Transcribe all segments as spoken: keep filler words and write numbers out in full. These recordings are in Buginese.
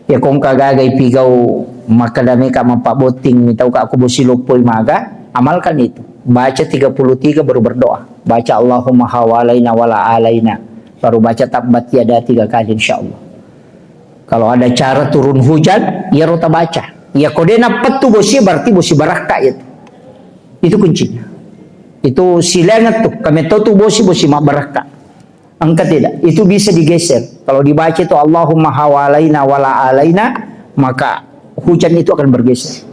Ya, ko engka gaga ipigau, makkeda meka mappabotting, mitauka ko bosi loppoi maga, amalkan itu. Baca tiga puluh tiga baru berdoa. Baca Allahumma hawalaina wala alaina. Baru baca tabbat yada tiga kali, insya Allah. Kalau ada cara turun hujan, iyaro tabaca. Ya, ko de nappettu bosi, berarti bosi barakka itu. Itu kuncinya. Itu silenget tu. Kami tahu tu bosi, bosi mabbarakka. Engka tidak? Itu bisa digeser. Kalau dibaca itu Allahumma hawalaina wala alaina, maka hujan itu akan bergeser.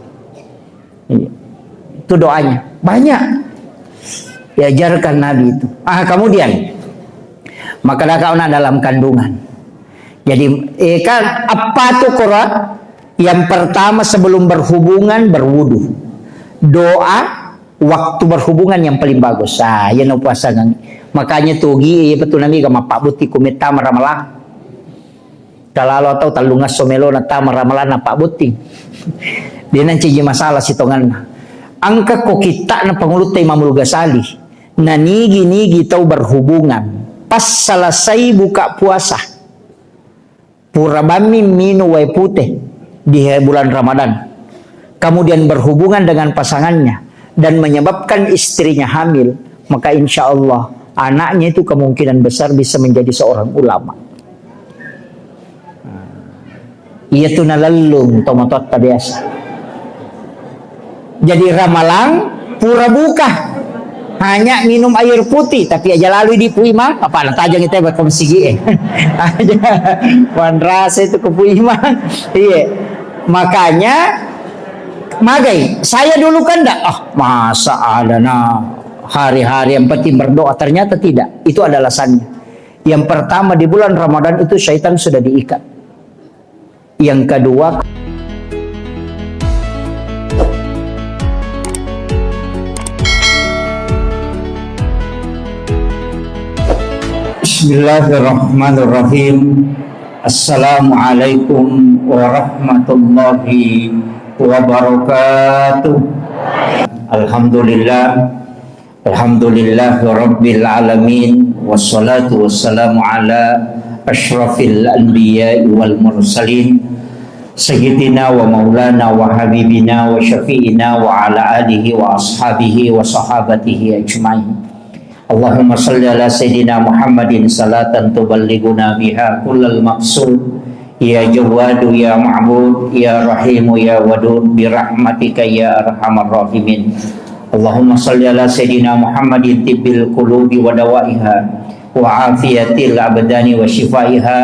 Iya. Itu doanya. Banyak. Diajarkan Nabi itu. Ah, kemudian, maka dakau na dalam kandungan. Jadi, eh, kan, apa tuh, Kora? Yang pertama, sebelum berhubungan, berwudu. Doa waktu berhubungan yang paling bagus. Ah, iya no puasa ngang. Makanya tugi, iya betul nami ga mappabutti ku metta maramalang. Kalalo tau tellungesso melo na tama ramalanna pabbotting. De nancaji masalah sitonganna. Engka ko kitta'na Pangulutta Imamul Ghazali. Na nigi-nigi tau berhubungan, pas selesai buka puasa, pura bammi minum wae putih di bulan Ramadan, kemudian berhubungan dengan pasangannya dan menyebabkan istrinya hamil, maka insya Allah anaknya itu kemungkinan besar bisa menjadi seorang ulama. Iya tu nalellung tomatoatta biasa. Jadi ramalang pura buka. Hanya minum air putih, tapi aja lalu di Puimang, apa natajang itu buat komsigi eh. Aja. Wanrasa itu ke Puimang. Iya. Makanya magai, saya dulu kan ndak, ah, masa ada nah hari-hari yang penting berdoa, ternyata tidak. Itu ada alasannya. Yang pertama, di bulan Ramadan itu syaitan sudah diikat. Yang kedua, Bismillahirrahmanirrahim. Assalamualaikum warahmatullahi wabarakatuh. Alhamdulillah. Alhamdulillahi rabbil alamin, wassalatu wassalamu ala asyrafil anbiya'i wal mursalin, sayyidina wa maulana wa habibina wa syafi'ina wa ala alihi wa ashabihi wa sahabatihi ajmain. Allahumma salli ala sayyidina Muhammadin salatan tuballighuna biha kullal maqsud. Ya Jawwadu, ya Ma'bud, ya Rahimu, ya Wadud, bi rahmatika ya arhamar rahimin. Allahumma salli ala sayyidina Muhammadin tibbil qulubi wa dawaiha, wa afiyatil abdani wa shifaiha,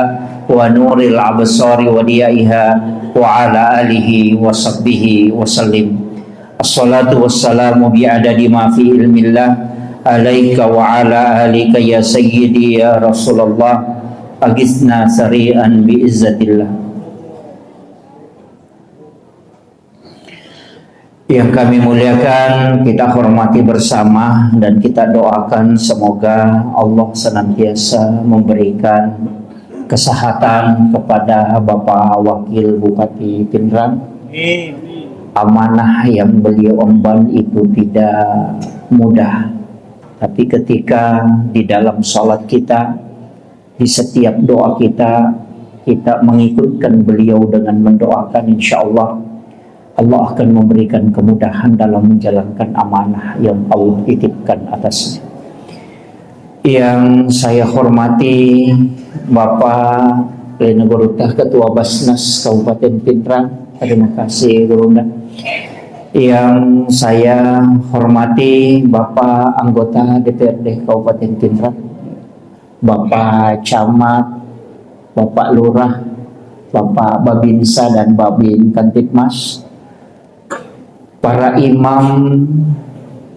wa nuril absari wa diyaiha, wa ala alihi wa sahbihi wa sallim. Assalatu wassalamu bi adadi ma fi ilmillah alaika wa ala alika ya sayyidi ya Rasulullah. Agisna sari'an bi izzatillah. Yang kami muliakan, kita hormati bersama, dan kita doakan semoga Allah senantiasa memberikan kesehatan kepada Bapak Wakil Bupati Pinrang. Amanah yang beliau emban itu tidak mudah. Tapi ketika di dalam salat kita, di setiap doa kita, kita mengikutkan beliau dengan mendoakan, insya Allah, Allah akan memberikan kemudahan dalam menjalankan amanah yang Allah titipkan atasnya. Yang saya hormati Bapak Lena Gorutta, Ketua Basnas Kabupaten Pinrang, terima kasih Gurunda. Yang saya hormati Bapak Anggota D P R D Kabupaten Pinrang, Bapak Camat, Bapak Lurah, Bapak Babinsa dan Babin Kamtibmas, para imam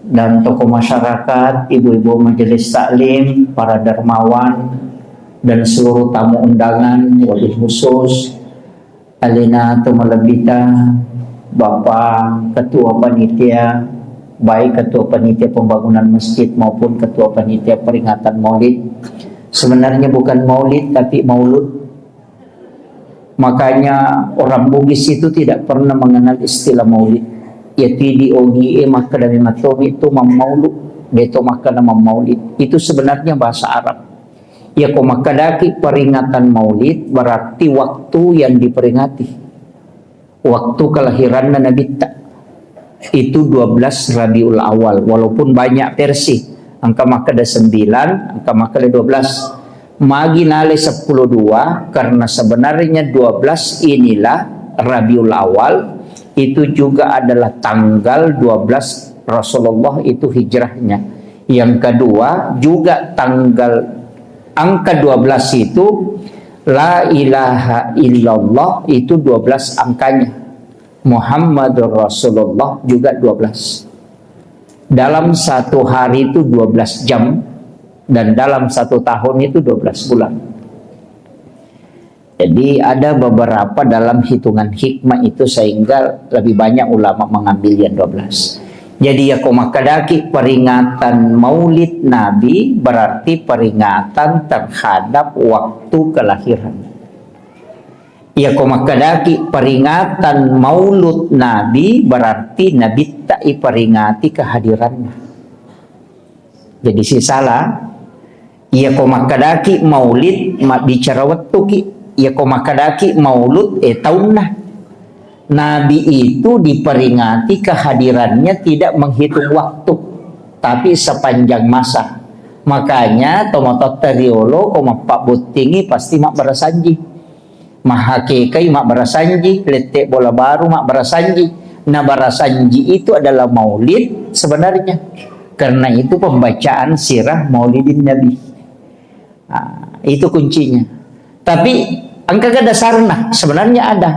dan tokoh masyarakat, ibu-ibu majelis taklim, para dermawan, dan seluruh tamu undangan, wabil khusus Alena to malebbita, Bapak Ketua Panitia, baik Ketua Panitia Pembangunan Masjid maupun Ketua Panitia Peringatan Maulid. Sebenarnya bukan maulid, tapi maulud. Makanya orang Bugis itu tidak pernah mengenal istilah maulid. Ya, tidi ogi e makkeda matomi itu mammaulu, deto makkeda mammaulid. Itu sebenarnya bahasa Arab. Iyako makkedaki peringatan Maulid, berarti waktu yang diperingati. Waktu kelahiranna Nabitta. Itu dua belas Rabiul Awal. Walaupun banyak versi. Engka makkeda sembilan, engka makkeda dua belas. Magi nalai seppulo dua, karena sebenarnya dua belas inilah Rabiul Awal. Itu juga adalah tanggal dua belas Rasulullah itu hijrahnya. Yang kedua, juga tanggal angka dua belas itu, la ilaha illallah itu dua belas angkanya. Muhammadur Rasulullah juga dua belas. Dalam satu hari itu dua belas jam, dan dalam satu tahun itu dua belas bulan. Jadi, ada beberapa dalam hitungan hikmah itu sehingga lebih banyak ulama mengambil yang dua belas. Jadi, iyako makkedaki peringatan Maulid Nabi berarti peringatan terhadap waktu kelahiran. Iyako makkedaki peringatan Maulud Nabi berarti Nabitta iperingati kehadirannya. Jadi, sisala, iyako makkedaki Maulid, mabbicara wettuki. Iyako makkedaki Maulud, eh, taunna. Nabi itu diperingati kehadirannya tidak menghitung waktu, tapi sepanjang masa. Makanya, tomatoatta riolo, ko mappabbottingi, pasti mabbarasanji. Mahakekai mabbarasanji, lette bola baru mabbarasanji. Nah, barasanji itu adalah Maulid sebenarnya. Karena itu pembacaan sirah Maulidin Nabi. Ah, itu kuncinya. Tapi, engkaga dasarna? Sebenarnya ada.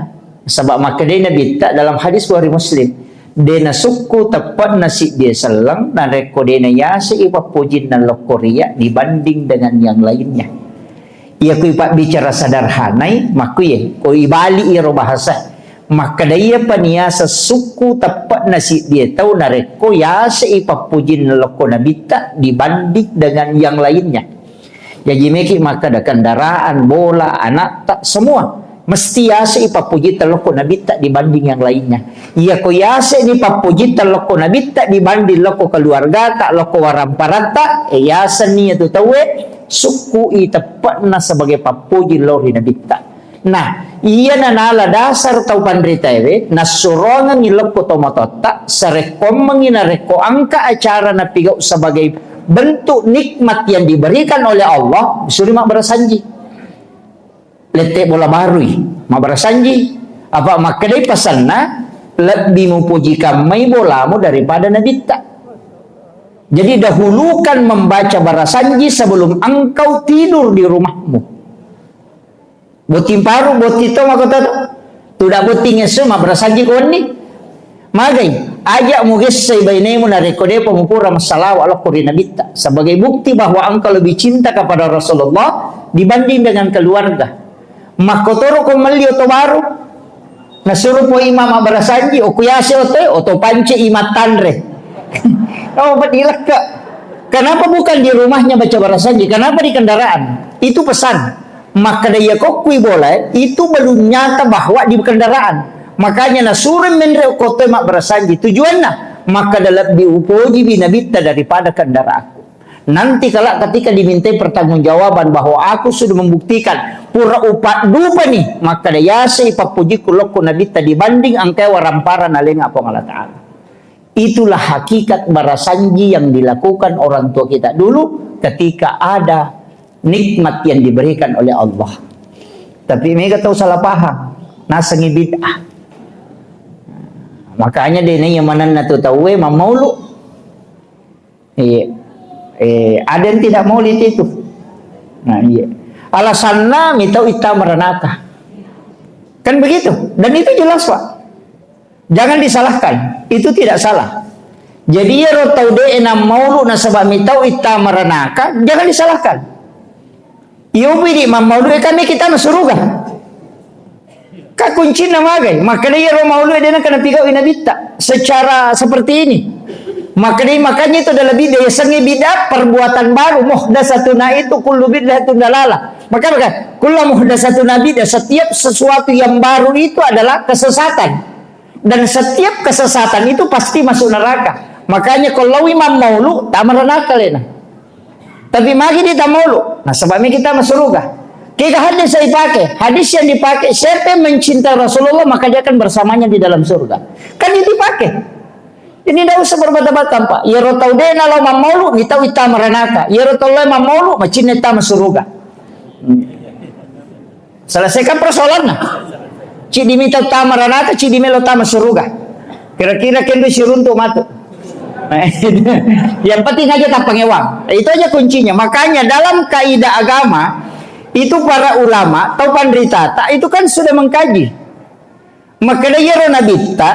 Sebab makkedai Nabitta dalam hadis Bukhari Muslim, de nasukku teppe'na siddie selleng, narekko de nayasei pappojinna lokko riya dibanding dengan yang lainnya. Iya, kui pabbicara sederhanai, makkuye, ko ibali iyaro bahasa. Makkeda iyapa niaseng sukku teppe'na siddie tau narekko yasei pappojinna lokko Nabitta dibanding dengan yang lainnya. Jaji meki makkeda kendaraan, bola, anatta, semua mesti yasei pappojinna lokko Nabitta dibanding yang lainnya. Iyako yaseni pappojinna lokko Nabitta dibanding lokko keluargata, lokko waramparatta, eh, yasenni iyatu tauwe sukkui teppe'na sebagai pappoji lao ri Nabitta. Nah, iyana nala dasar tau panritaewe, nassuroangengngi lokko tomatoatta, sarekkoammengngi narekko engka acara napigau sebagai bentuk nikmat yang diberikan oleh Allah, suri mabbarasanji. Lette bola barui, mabbarasanji. Apa makkedai pasanna, lebbi mupojikan mai bolamu daripada Nabitta. Jadi, dahulukan membaca barasanji sebelum engkau tidur di rumahmu. Botting paru, botting to, makkota to. Tuda botting esso, mabbarasanji ko wenni. Magai, aja mugessai bainemu narekko depa mupura massalawa lokko ri Nabitta. Sebagai bukti bahwa engkau lebih cinta kepada Rasulullah dibanding dengan keluarga. Makkotoro ko melli oto baru. Nasuro po imam mabbarasanji, oku yase oto, oto pance imam tanre. Oh, peddi lekka. Kenapa bukan di rumahnya baca barasanji? Kenapa di kendaraan? Itu pesan. Makkeda iya kokkui bola, itu belum nyata bahwa di kendaraan. Makanya nasuro menre okko toe mabbarasanji. Tujuanna, makkeda lebbi upojiwi Nabitta daripada kendaraanku. Nanti kelak ketika dimintai pertanggungjawaban bahwa aku sudah membuktikan, pura upaddupani, makkeda yasei pappojikku lokko Nabitta dibanding engkae warampara nalenga Puang Allah Ta'ala. Itulah hakikat barasanji yang dilakukan orang tua kita dulu ketika ada nikmat yang diberikan oleh Allah. Tapi mega tau salah paham, nasengi bid'ah. Makanya de naiya manenna tu tauwe mammaulu. Iya. Eh, ada yang tidak maulid itu. Nah, iya. Alasanna mitau itta meranaka. Kan begitu. Dan itu jelas, Pak. Jangan disalahkan. Itu tidak salah. Jadi, iyaro tau de enang maulu nasaba mitau itta meranaka, jangan disalahkan. Iyo, pidi mammaulu, eh, kami kita no suruga. Ka kuncinna magai, makkeda iyaro maulu de nengka napigaui Nabitta secara seperti ini. Makkeda, makanya itu adalah bid'ah, yasengnge bid'ah perbuatan baru, muhdatsatuna itu kullu bid'atin dalalah. Maka, maka kullu muhdatsatuna bid'ah, setiap sesuatu yang baru itu adalah kesesatan. Dan setiap kesesatan itu pasti masuk neraka. Makanya kalau imam maulu, tama neraka lena. Tapi magi di tamaulu, Nasaba' mi kita masuk surga. Kega hadis saya pakai? Hadis yang dipakai, siapa yang mencintai Rasulullah, maka dia akan bersamanya di dalam surga. Kan itu dipakai. Ini ndak usah berbata-bata, Pak. Iyaro tau de' nalo mammaulu, ni tau ittama ranaka. Iyaro tau lao mammaulu, macinna ittama suruga. Hmm. Selesaikan persoalanna. Ciddi mi tau tama ranaka, ciddi melo tama suruga. Kira-kira kendo siruntu' matu. Yang penting aja tappangewang. Itu aja kuncinya. Makanya dalam kaidah agama, itu para ulama, tau panritata, itu kan sudah mengkaji. Makkeda iyaro nabitta,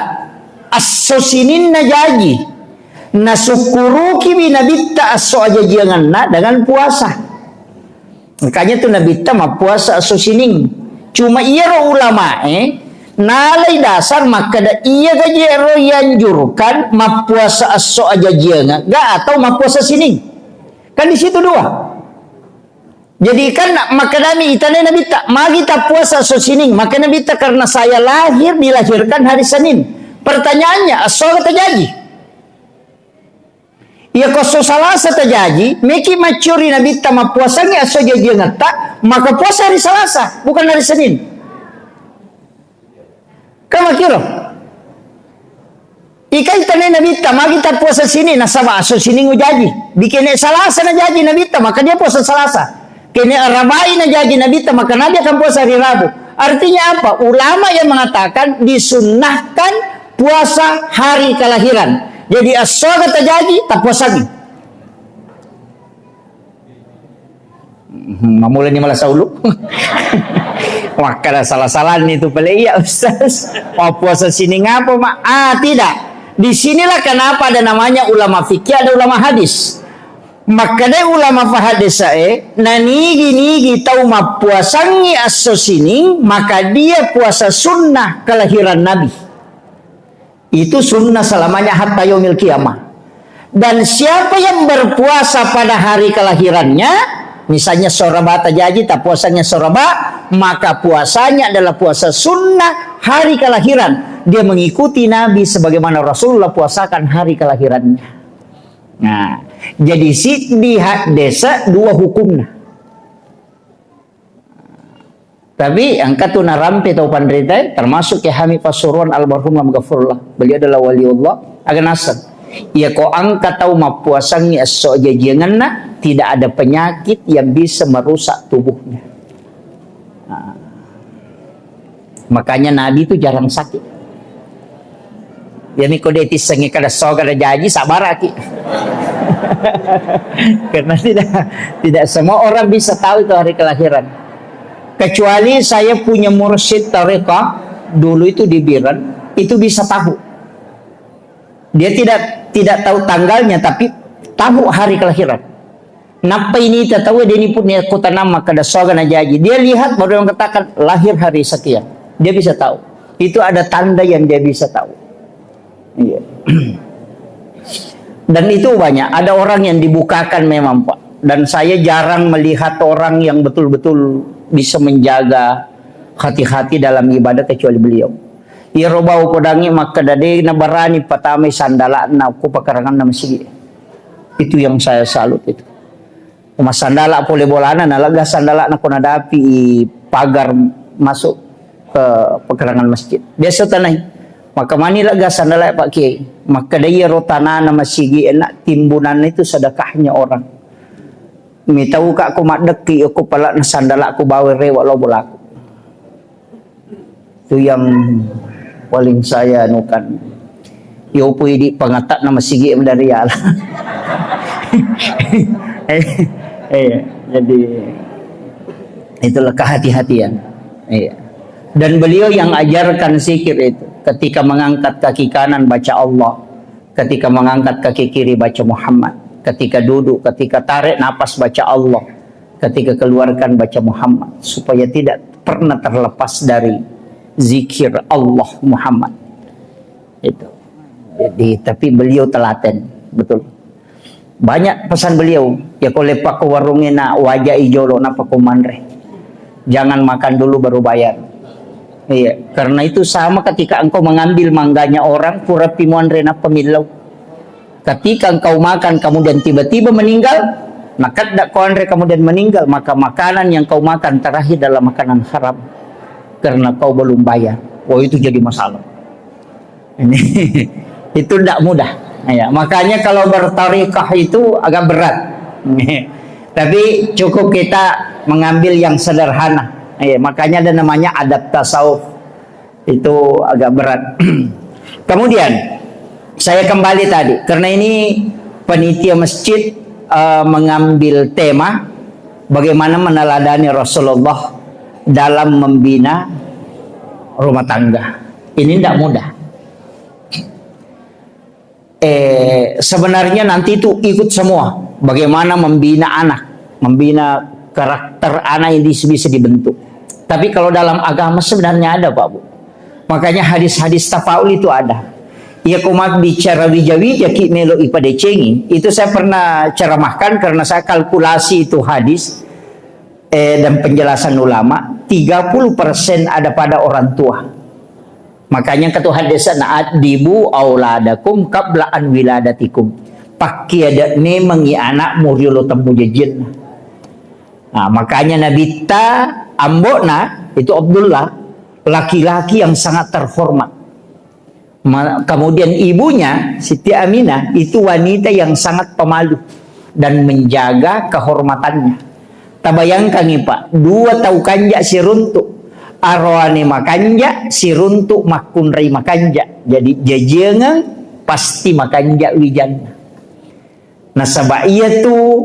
esso sininna jaji. Nasukkurukiwi nabitta esso ajajiangenna dengan puasa. Makanya tu nabitta mappuasa esso sining. Cuma iyaro ulamae nalai dasar makkeda, iya gaji ero yanjurkan mappuasa esso ajajiangeng ga atau mappuasa sining. Kan di situ dua. Jadi kan makkedami itanai nabitta, magi tappuasa esso sining? Makkeda nabitta, karena saya lahir, dilahirkan hari Senin. Pertanyaannya, esso aga tajaji? Iya ko esso Salasa tajaji, meki maccuri nabitta mappuasangngi esso jajiangetta, maka puasa hari Salasa, bukan hari Senin. Kan makkiro. Ikai tanai nabitta, magi tappuasa sining, nasaba esso sining ujaji. Bikene Salasa najaji nabitta, maka dia puasa Salasa. Kene Arabai najaji nabitta, maka nabi akan puasa hari Rabu. Artinya apa? Ulama yang mengatakan disunnahkan puasa hari kelahiran. Jadi esso aga tajaji, tappuasangngi. Hmm, mamulani malasa ulu. Makkeda salah-salah ni tu pale iya, Ustaz. Mau puasa sining apa, Mak? Ah, tidak. Di sinilah kenapa ada namanya ulama fikih, ada ulama hadis. Makkeda ulama fahadesae, nanigi-nigi tau mappuasangngi esso sining, maka dia puasa sunnah kelahiran Nabi. Itu sunnah selamanya hatta yaumil qiyamah. Dan siapa yang berpuasa pada hari kelahirannya, misalnya Soraba tajaji, tappuasangngi Soraba, maka puasanya adalah puasa sunnah hari kelahiran. Dia mengikuti Nabi sebagaimana Rasulullah puasakan hari kelahirannya. Nah, jadi siddi haddesa dua hukumna. Tapi engka tu narampe tau panritae, termasuk Kiai Hamid Pasuruan almarhum, ghafurullah. Beliau adalah waliullah. Aga naseng, iya ko engka tau mappuasangngi esso jajiangenna, tidak ada penyakit yang bisa merusak tubuhnya. Nah. Makanya Nabi itu jarang sakit. Jadi ko de' tissengngi kada soga ada jaji, sabaraki. Karena tidak, tidak semua orang bisa tahu itu hari kelahiran. Kecuali saya punya mursyid tarekat dulu itu di Biren, itu bisa tahu. Dia tidak, tidak tahu tanggalnya, tapi tahu hari kelahiran. Nappa ini tau de' ni pun ya kota nama kada soga na jaji. Dia lihat baru yang katakan lahir hari sekian. Dia bisa tahu. Itu ada tanda yang dia bisa tahu. Iya. Dan itu banyak. Ada orang yang dibukakan memang, Pak. Dan saya jarang melihat orang yang betul-betul bisa menjaga hati-hati dalam ibadah kecuali beliau. Iyaro bau kodangngi makkeda de' nabarani patamai sandala'na ko pakaranganna masigi. Itu yang saya salut itu. Massandala' pole bolana, nalegga sandala'na ko nadapi pagar masuk ke pekarangan masjid. Biasa tanai. Maka mani lega sandala' Pak Kiai. Makkeda iyaro tanana masigi enak timbunanna itu sedekahnya orang. Mitauka' ko maddekki ko pala'na sandala'ku bawa rewa' lo bolaku. Itu yang paling saya anukan. Yopo idi' pangatakna masigi dari Allah. Eh, eh, jadi itulah kehati-hatian. Iya. Dan beliau yang ajarkan zikir itu. Ketika mengangkat kaki kanan baca Allah, ketika mengangkat kaki kiri baca Muhammad, ketika duduk, ketika tarik napas baca Allah, ketika keluarkan baca Muhammad, supaya tidak pernah terlepas dari zikir Allah Muhammad. Itu. Jadi, tapi beliau telaten, betul. Banyak pesan beliau, ya ko leppakko warungnge na wajai jolo nappa ko manre. Jangan makan dulu baru bayar. Iya, karena itu sama ketika engkau mengambil mangganya orang, purapi muanre nappa millau. Ketika engkau makan kemudian tiba-tiba meninggal, Nakedda kau anre kemudian meninggal, maka makanan yang kau makan terakhir adalah makanan haram. Karena kau belum bayar. Oh, itu jadi masalah. Ini, itu ndak mudah. Ya, makanya kalau bertarekah itu agak berat. Tapi cukup kita mengambil yang sederhana. Ya, makanya ada namanya adab tasawuf. Itu agak berat. Kemudian, saya kembali tadi, karena ini panitia masjid, eh, mengambil tema bagaimana meneladani Rasulullah dalam membina rumah tangga. Ini ndak mudah. Eh, sebenarnya nanti itu ikut semua. Bagaimana membina anak, membina karakter anak yang dis-, bisa dibentuk. Tapi kalau dalam agama sebenarnya ada, Pak Bu. Makanya hadis-hadis tafaul itu ada. Iya, ko mabbicara wija-wija ki melo ipadecengi. Itu saya pernah ceramahkan karena saya kalkulasi itu hadis, eh, dan penjelasan ulama, tiga puluh persen ada pada orang tua. Makanya ketua hadis na, "Addibu auladakum qabla an wiladatikum." Pakkiada memengi anakmu riolo temmu jajianna. Nah, makanya Nabitta ambo'na itu Abdullah, laki-laki yang sangat terhormat. Ma-, kemudian ibunya, Siti Aminah, itu wanita yang sangat pemalu dan menjaga kehormatannya. Tabayangkangi, Pak, dua tau kanja siruntuk. Aroane makanja, siruntuk makkunrai makanja. Jadi, jajiangang pasti makanja wijanna. Nasaba iyatu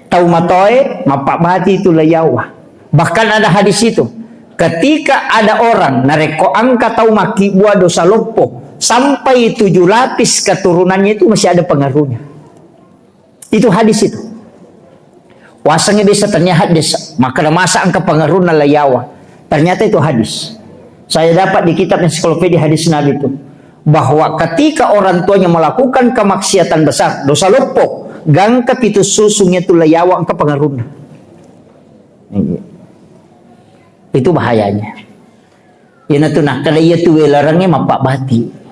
tau matoe, mappabbati tu layawa. Bahkan ada hadis itu, ketika ada orang, narekko engka tau makkibua dosa loppo, sampai tujuh lapis keturunannya itu masih ada pengaruhnya. Itu hadis itu. Wasengnge biasa tanya hadis, maka masa engka pengaruhna layawa. Ternyata itu hadis. Saya dapat di kitab ensiklopedia hadis Nabi itu, bahwa ketika orang tuanya melakukan kemaksiatan besar, dosa loppo, gangka pitu susungnya tu layawa engka pengaruhna. Iya. Itu bahayanya. Iyana tu nakkeda iya tu welarengnya mappabati.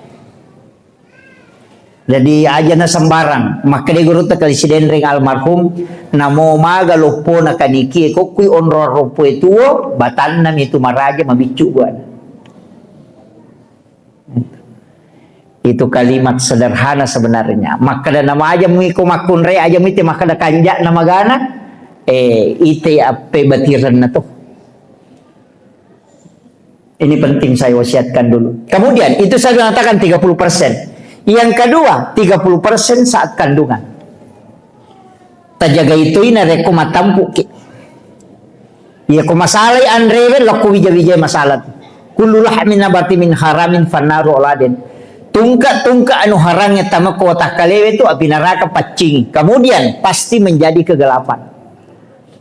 Jadi aja na sembarang. Makkeda gurutta kali Sidenreng almarhum, namo maga loppona kaniki, kokkui onrong roppo e tuo, batanna mi tu maraja mabiccu buana. Itu kalimat sederhana sebenarnya. Makkeda nama aja mui ko makkunrai aja mui te makkeda kanja na magana, eh, ite appe batirenna to. Ini penting saya wasiatkan dulu. Kemudian, itu saya mengatakan tiga puluh persen. Yang kedua, tiga puluh persen saat kandungan. Tajagai toi narekko matampuki. Iya ko masalai anrewe, lokko wija-wijai masalah. Kullu lahmin nabati min haramin fannaru aula dan. Tungka-tungka anu harangnge tama ko watakkalewe tu api neraka paccingi. Kemudian, pasti menjadi kegelapan.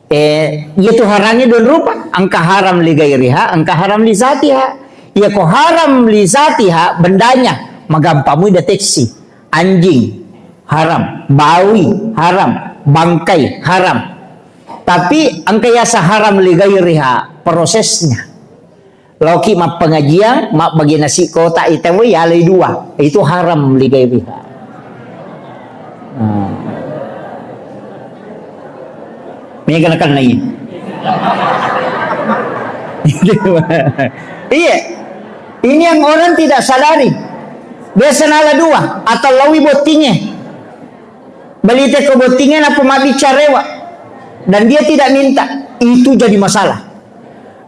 Eh, iyatu harangnge dua rupa, engka haram li gairiha, engka haram li zatiha. Iya ko haram li zatiha, bendanya magampang mui deteksi. Anjing, haram. Bawi, haram. Bangkai, haram. Tapi engka yasa haram li gairiha, prosesnya. Laoki mappengajian, mabbagi nasi kotak ita, woi, yalai dua. Itu haram li gairiha. Hmm. Mega nakennai. Iya. Ini yang orang tidak sadari. Biasa nala dua, atau lawi bottinge. Beli teko bottinge napa mabbicara rewa. Dan dia tidak minta. Itu jadi masalah.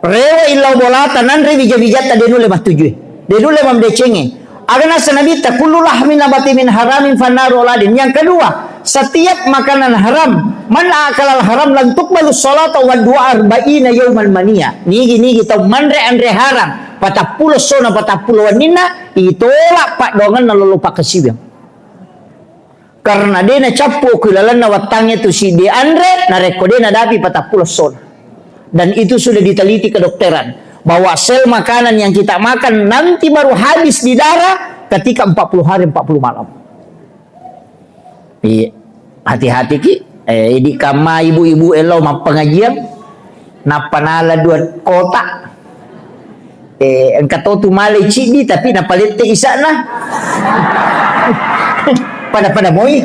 Rewe illau bolata, nanre wija-wijatta, de nulle mattujue. De nulle mamdecengnge. Aga nasa Nabitta, "Kullu lahmin nabati min haramin fannaru aula dan." Yang kedua, setiap makanan haram, man akalal haram lan tuqbalu salata wa du'a arba'ina yauman mania. Nigi-nigi tau manre anre haram, patappulo sona patappulo wenninna, itolak paddoangenna lolo pakkasiwiang. Karena de nacappu ku lalenna wattangnge tu siddi anre, narekko de nadapi patappulo sona. Dan itu sudah diteliti kedokteran, bahwa sel makanan yang kita makan nanti baru habis di darah ketika empat puluh hari, empat puluh malam. Iya. Hati-hati ki. Eh, idi kamma ibu-ibu elo mappengajian, nappa nala dua kotak. Eh, engka to tu malai ciddi, tapi napalette isa'na. Pada-pada moi.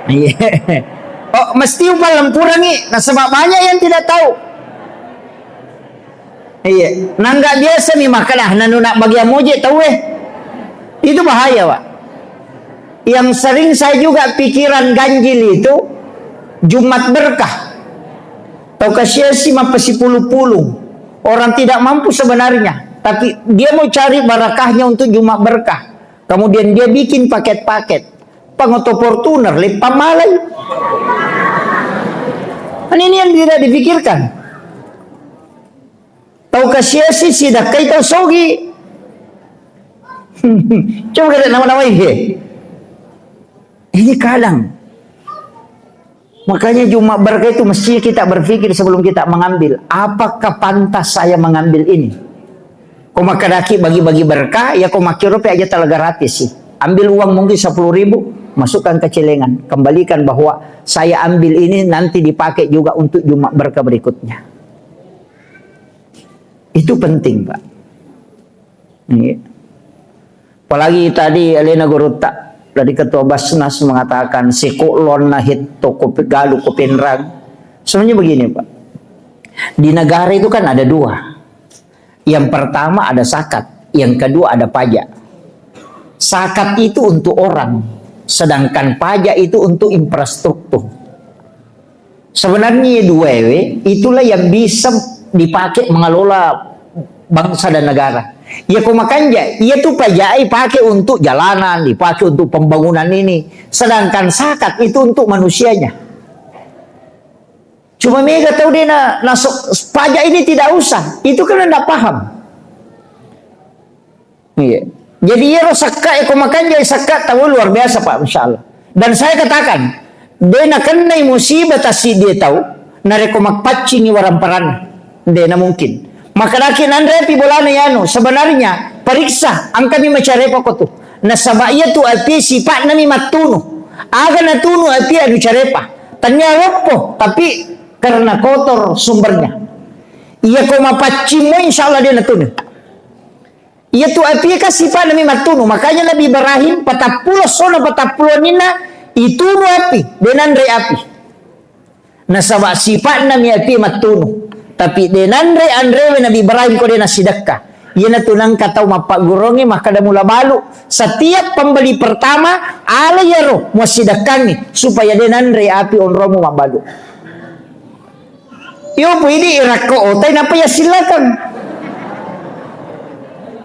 Iya. Oh, mesti upallempurangi, nasaba banyak yang tidak tahu. Iya, nangga biasa mi makkeda, "Ah, nanu nak bagian moje tau eh." Itu bahaya, Pak. Yang sering saya juga pikiran ganjil itu Jumat berkah. Tau kasiasi mappasipulu-pulu. Orang tidak mampu sebenarnya, tapi dia mau cari barakahnya untuk Jumat berkah. Kemudian dia bikin paket-paket. Pangoto Fortuner, leppang malai. Kan ini yang tidak dipikirkan. Tau kasiasi sidakkai tau sogi. Coba kita nama-namai he. Ini kadang. Makanya Jumat berkah itu mesti kita berpikir sebelum kita mengambil. Apakah pantas saya mengambil ini? Ko makkadaki bagi-bagi berkah, ya ko makkiro pe aja tala gratis sih. Ambil uang mungkin sepuluh ribu, masukkan ke celengan. Kembalikan bahwa saya ambil ini nanti dipakai juga untuk Jumat berkah berikutnya. Itu penting, Pak. Iya. Apalagi tadi alena gurutta, dari Ketua Basnas mengatakan, "Seko lonna hetto ko pe-, galu ko penrang." Sebenarnya begini, Pak. Di negara itu kan ada dua. Yang pertama ada zakat, yang kedua ada pajak. Zakat itu untuk orang, sedangkan pajak itu untuk infrastruktur. Sebenarnya dua ewe itulah yang bisa dipakai mengelola bangsa dan negara. Ya ko makanja, iya tu pajak dipakai untuk jalanan, dipakai untuk pembangunan ini. Sedangkan zakat itu untuk manusianya. Cuma mega tau dena, na so-, pajak ini tidak usah. Itu kan ndak paham. Iya. Jadi iyaro sakka e ko makanja sakka tau luar biasa, Pak, masya Allah. Dan saya katakan, de nakennai musibah tasiddi tau, narekko mappaccingi waramparanna. De na mungkin. Makkedaki nanre api bolana yanu, sebenarnya periksa, angkami macarepa ko tu. Nasaba iya tu api sipa'na mi mattunu. Aga natunu api anu carepa. Tania loppo, tapi karena kotor sumbernya. Iya ko mapaccing mo, insya Allah de natunu. Iya tu api kan sipa'na mi mattunu. Makanya Nabi Ibrahim patappulo sona patappulo nina itunu api, de nanre api. Nasaba sipa'na mi api mattunu. Tapi de nanre anrewe Nabi Ibrahim ko de nasidekka. Iyana tu nangka tau mappagguruangnge makkada mula balu. Setiap pembeli pertama, ala iyaro muassidekkangngi supaya de nanre api onromu mabbalu. Yo, pu idi irakko otai, napa ya silakan.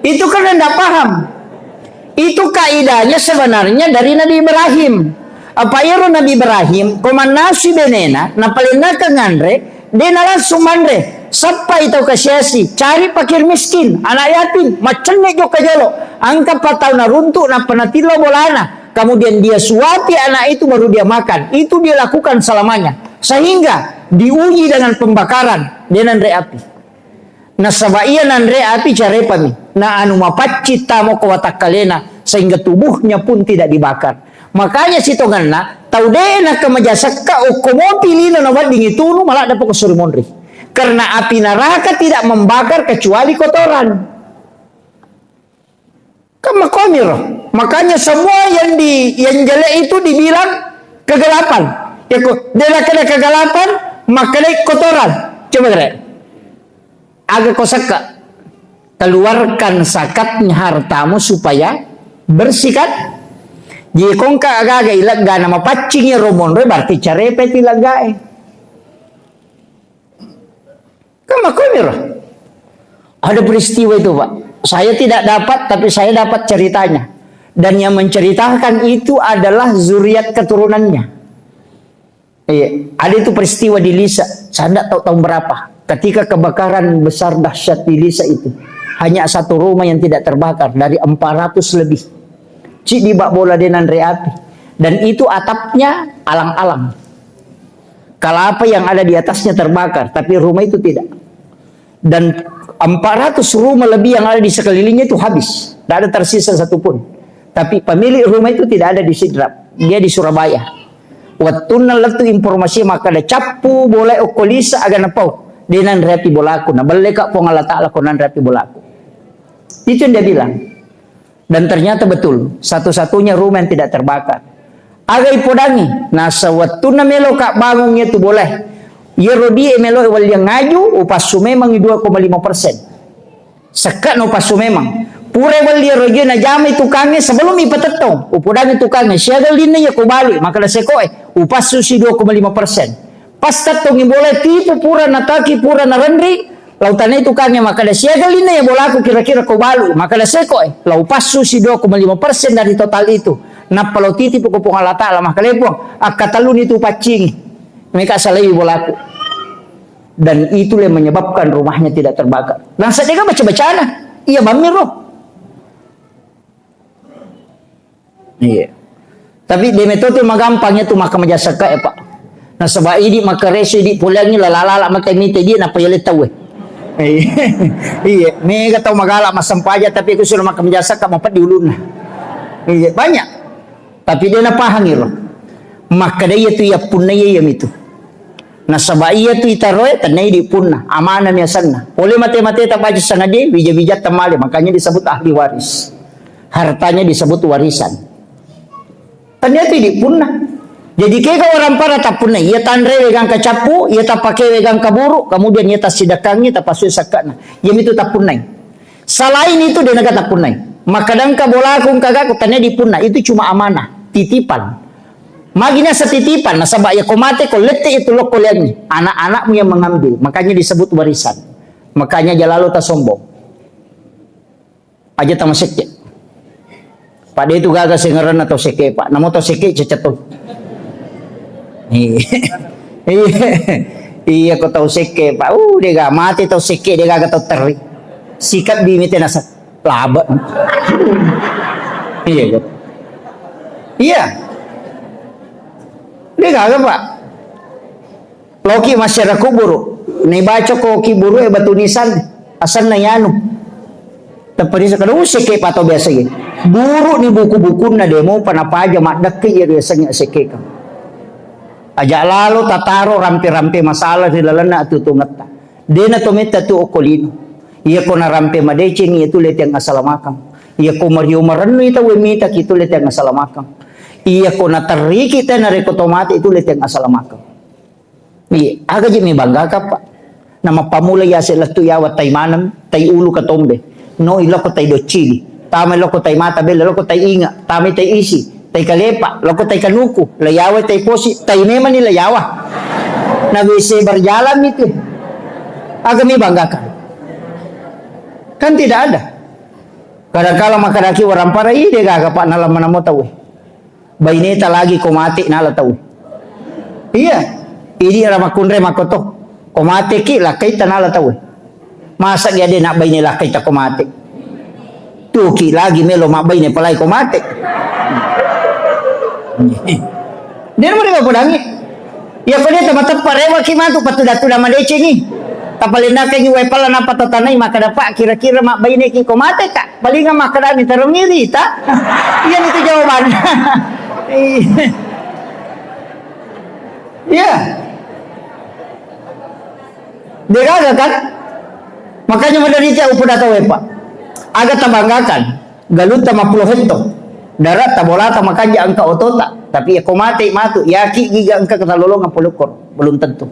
Itu kan ndak paham. Itu kaidahnya sebenarnya dari Nabi Ibrahim. Apa iyaro Nabi Ibrahim, ko mannasui benena, napalennakeng anre, de na langsung manre. Sappai tau kasiasi, cari fakir miskin, anak yatim, maccenne jokka jolo. Angka patau naruntuk, nappa natillo bolana. Kemudian dia suapi anak itu, baru dia makan. Itu dia lakukan selamanya. Sehingga diuji dengan pembakaran. Dia nanre api. Nasaba iya nanre api carepami. Na anu mapaccing tamo ko watakkalena. Sehingga tubuhnya pun tidak dibakar. Makanya sitongenna, tau de nakamaja sekka okko mopi lino nawedding itunu, maladda poko suri monri. Karena api neraka tidak membakar kecuali kotoran. Kan makomiro. Makanya semua yang di, yang jelek itu dibilang kegelapan. Ya ko, de nakkeda kegelapan, makkeda kotoran. Coba kira. Aga ko sekka. Keluarkan zakatnya hartamu supaya bersih kan? Jadi ko engka aga-aga ilegga na mapaccing iyaro monroe berarti carepe ti leggae. Kan makomiro. Ada peristiwa itu, Pak. Saya tidak dapat, tapi saya dapat ceritanya. Dan yang menceritakan itu adalah zuriat keturunannya. Iya, ada itu peristiwa di Lisa. Saya tidak tahu tahun berapa. Ketika kebakaran besar dahsyat di Lisa itu, hanya satu rumah yang tidak terbakar dari empat ratus lebih. Cik di bak bola de nanre api. Dan itu atapnya alang-alang. Kelapa yang ada di atasnya terbakar, tapi rumah itu tidak. Dan empat ratus rumah lebih yang ada di sekelilingnya itu habis. Tidak ada tersisa satu pun. Tapi pemilik rumah itu tidak ada di Sidrap. Dia di Surabaya. Wettunna lettu informasi makkeda cappu bola okko Lisa aga napau. De nanre api bolaku. Nabelleka Puang Allah Ta'ala ko nanre api bolaku. Itu yang dia bilang. Dan ternyata betul, satu-satunya rumah yang tidak terbakar. Aga ipodangi, nasaba wettunna meloka bangung iyatu bolae. Iyaro duie meloe welliang aju, upassu memangngi dua koma lima persen. Sekke'na upassu memang. Pura welli iyaro aju najamai tukangnge sebelum ipatettong. Upodangi tukangnge, siaga ellinna iya ko balu, makkeda sekoe, upassu si dua koma lima persen. Pas tettongngi bolae tipu pura nataki pura narenri, Lau tanai tukangnge makkeda, "Siaga ellinna iya bolaku kira-kira ko balu?" Makkeda, "Sekoe, lau passu si dua koma lima persen dari total itu. Nappa lau titipu ko Puang Allah Ta'ala, makkeda, 'Puang, akkatelluni tu paccingi. Meka salai bolaku.'" Dan itulah yang menyebabkan rumahnya tidak terbakar. Dan sedeka baca-bacana. Iya mammiro. Iya. Tapi de metode magampang itu maka majasekka ya, Pak. Nasaba idi makareso idi poleangngi lala-lala mate mite idi napa yale tauwe. Iya. Iya, mega tau magala masempaja tapi ku sudah maka majasekka mapeddi ulunna. Iya, banyak. Tapi de napahang iro. Makkeda iya tu iya punna iya iya mitu. Nasaba iya tu itaroe tennai di punna, amanah mi asenna. Pole mate-mate ta baju sangadie, wija-wija temale, makanya disebut ahli waris. Hartanya disebut warisan. Tania tu di punna. Jadi kega orang para ta punna, iya tanre we gangka cappu, iya tapake we gangka buru, kemudian iya tasidakkangi, tapasui sakkana. Iya mitu ta punnai. Selain itu de naga ta punnai. Maka dangka bolaku engka gaku tania di punna, itu cuma amanah, titipan. Magi nasa titipan, nasaba iya ko mate ko lette itu lokko liangi. Anak-anakmu yang mengambil, makanya disebut warisan. Makanya jalalu ta sombong. Aja tamasekke. Pada itu gaga sengerenna tau sekke, Pak. Namo tau sekke cecet tu. Iya. Iya. Iya, ko tau sekke, Pak. Uh, dega mate tau sekke, dega gaga tau terri. Sikat bimi tenasa. Laba. Iya, Pak. Iya. Dega gaga, Pak. Loki masyarakat kuburu, naibaca ko ki buru e batu nisan, asanna yanu. Teperisa kada useke pato biasa ye. Buru ni buku-bukunna demo panapaja maddekke ye biasanya sekeka. Aja lalo tataro rampe-rampe masalah di lalenna atutungetta. Dena to metta tu okolino. Iya ko narampe madeceng iya tu letiang asalamakang. Iya ko mario marennu ita we mita ki tu letiang asalamakang. Iya ko naterriki tena reko to mate itu letiang asalamakang. Iya, aga je mebanggakan, Pak? Namappamula yase lettu yawa tai maneng, tai ulu katombe. No iloko tai doccili. Tama iloko tai mata bela, loko tai inga, tama tai isi, tai kalepa, loko tai kanuku, la yawa tai posi, tai memani la yawa. Na W C berjalan itu. Aga mebanggakan? Kan tidak ada. Kadang kala makadaki warampara ide gaga, Pak, nalamma namo tau. Baineta lagi ko mate nala tau. Iya. Idi ra makkunrai makkoto. Ko mate ki lakkaita nala tau. Masa ya de nak baine lakkaita ko mate. Tuki lagi melo mabbaine palai ko mate. Dia mereka podangi. Iya ko dia tama teppa rewa ki matu patuda-tuda madecengi. Tapalendakengi wae pala napa tatanai maka dapat kira-kira mabbaine ki ko mate ka. Palinga makkedani, "Terungi rita." Iya, itu jawabannya. Iya. Iya. Degaga kan? Makanya maderita upoda tau, Pak. Aga tabanggakan, galutta mappulo hetto. Daratta bolata makanja engka otota. Tapi ya ko mate matu, yaki giga engka ketalolongan polokor. Belum tentu.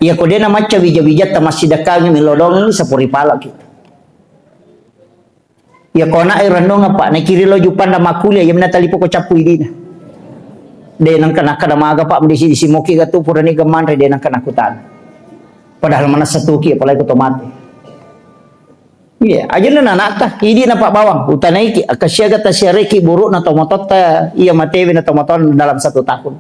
Iya ko dena macca wija-wijatta massidakkangi milodongi sapuri pala kita. Iya ko anak e rennong apa? Nakiri lo jupanda makkuliah, iya mena talipo ko cappu idina. De nengka nakkada maga, Pak, mdisi-disi moki gatu purani gemanre, de nengka nakutana. Padahal manessa tuki, apalagi ko to mate. Iya, aja na anakta, idi na Pak Bawang, utanaiki, akka siaga ta siareki burukna to mototta, iya matewe na to mototta dalam satu tahun.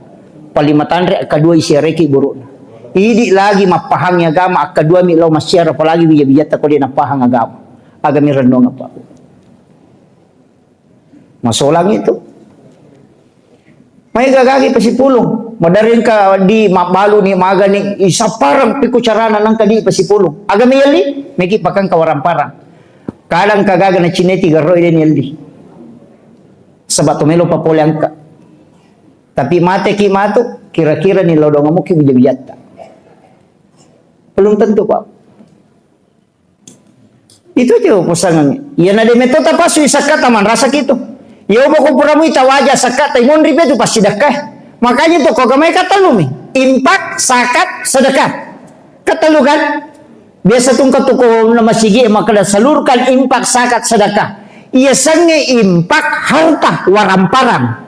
Paling matanre akka dua isiareki burukna. Idi lagi mappahangi agama, akka dua mi lo massiara, apalagi bija-bijatta ko de napahang agama. Aga mirennong apa? Masolang itu. Mai gagagi pasipulung. Madari engka di mabbalu ni magani isapparang piku carana nangka di pasipulung. Aga meyali? Meki pakang kawarang parang. Kadang kagaga na cineti garoi deni yali. Sebab to melo papole angka. Tapi mate ki matu, kira-kira ni lodong muki bija-bijatta. Belum tentu, Pak. Itu aja pasangan. Iya na de metto tapasui sakkata manrasa kitu. Iya, boko pura muita waja sakka tai monri pe tu pasti dekka. Makanya tu ko gamai katellu mi. Infak, zakat, sedekah. Katellu kan? Biasa tu engka tu ko na masigi makkeda salurkan infak, zakat, sedekah. Iya sengnge infak harta waramparang.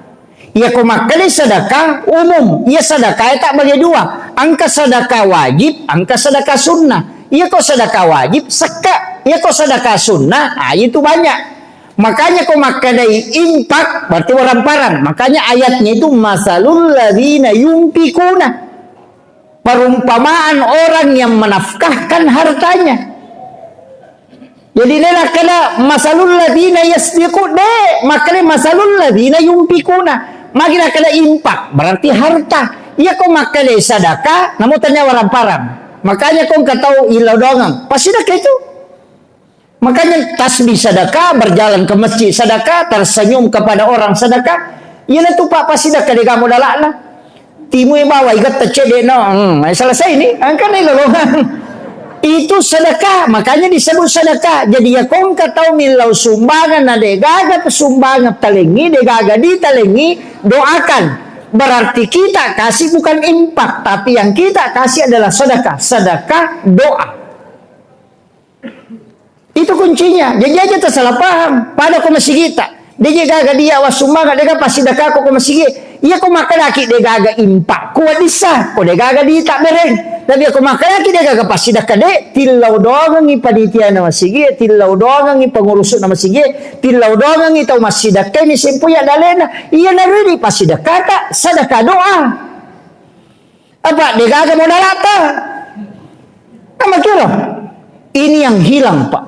Iya ko makkeda sedekah umum, iya sedekah tak bagi dua. Engka sedekah wajib, engka sedekah sunnah. Iya ko sedekah wajib, sekka. Iya ko sedekah sunnah, ah, itu banyak. Makanya ko makkedai infak, berarti waramparang. Makanya ayatnya itu, "Masalul ladzina yunfikuna." Perumpamaan orang yang menafkahkan hartanya. Jadi, de nakkeda, "Masalul ladzina yasdiqu-," de, makkeda, "Masalul ladzina yunfikuna." Magi nakkeda infak, berarti harta. Iya ko makkeda sedekah, namo tania waramparang. Makanya ko engka tau illau doangeng, pasti sedekah itu. Makanya tasbih sedekah, berjalan ke masjid sedekah, tersenyum kepada orang sedekah. Iyanatu, Pak, pasti sedekah de gaga modala'na. Timui bawa igetta cedde no. Hmm, eh, selesai ini. Angkana ilolongang. Itu sedekah, makanya disebut sedekah. Jadi, iya ko engka tau millau sumbangan na de gaga sumbangan talengi, de gaga ditalengi, doakan. Berarti kita kasih bukan infak, tapi yang kita kasih adalah sedekah. Sedekah doa. Itu kuncinya. Jadi aja tersalah paham. Pada ko masigita. De je gaga dia wassumbangeng, de gaga passidekka ko masigi. Iya ko makkedaki de gaga impak, kuat dissa, ko de gaga dita bereng. Tapi ko makkedaki de gaga passidekka de, tillau doangengi panitiana masigi, tillau doangengi pengurusna masigi, tillau doangengi tau massidekka ini sempo ya dalena. Iya naridi passidekka ta, sedekah doa. Apa? De gaga modalata. Apa kira? Ini yang hilang, Pak.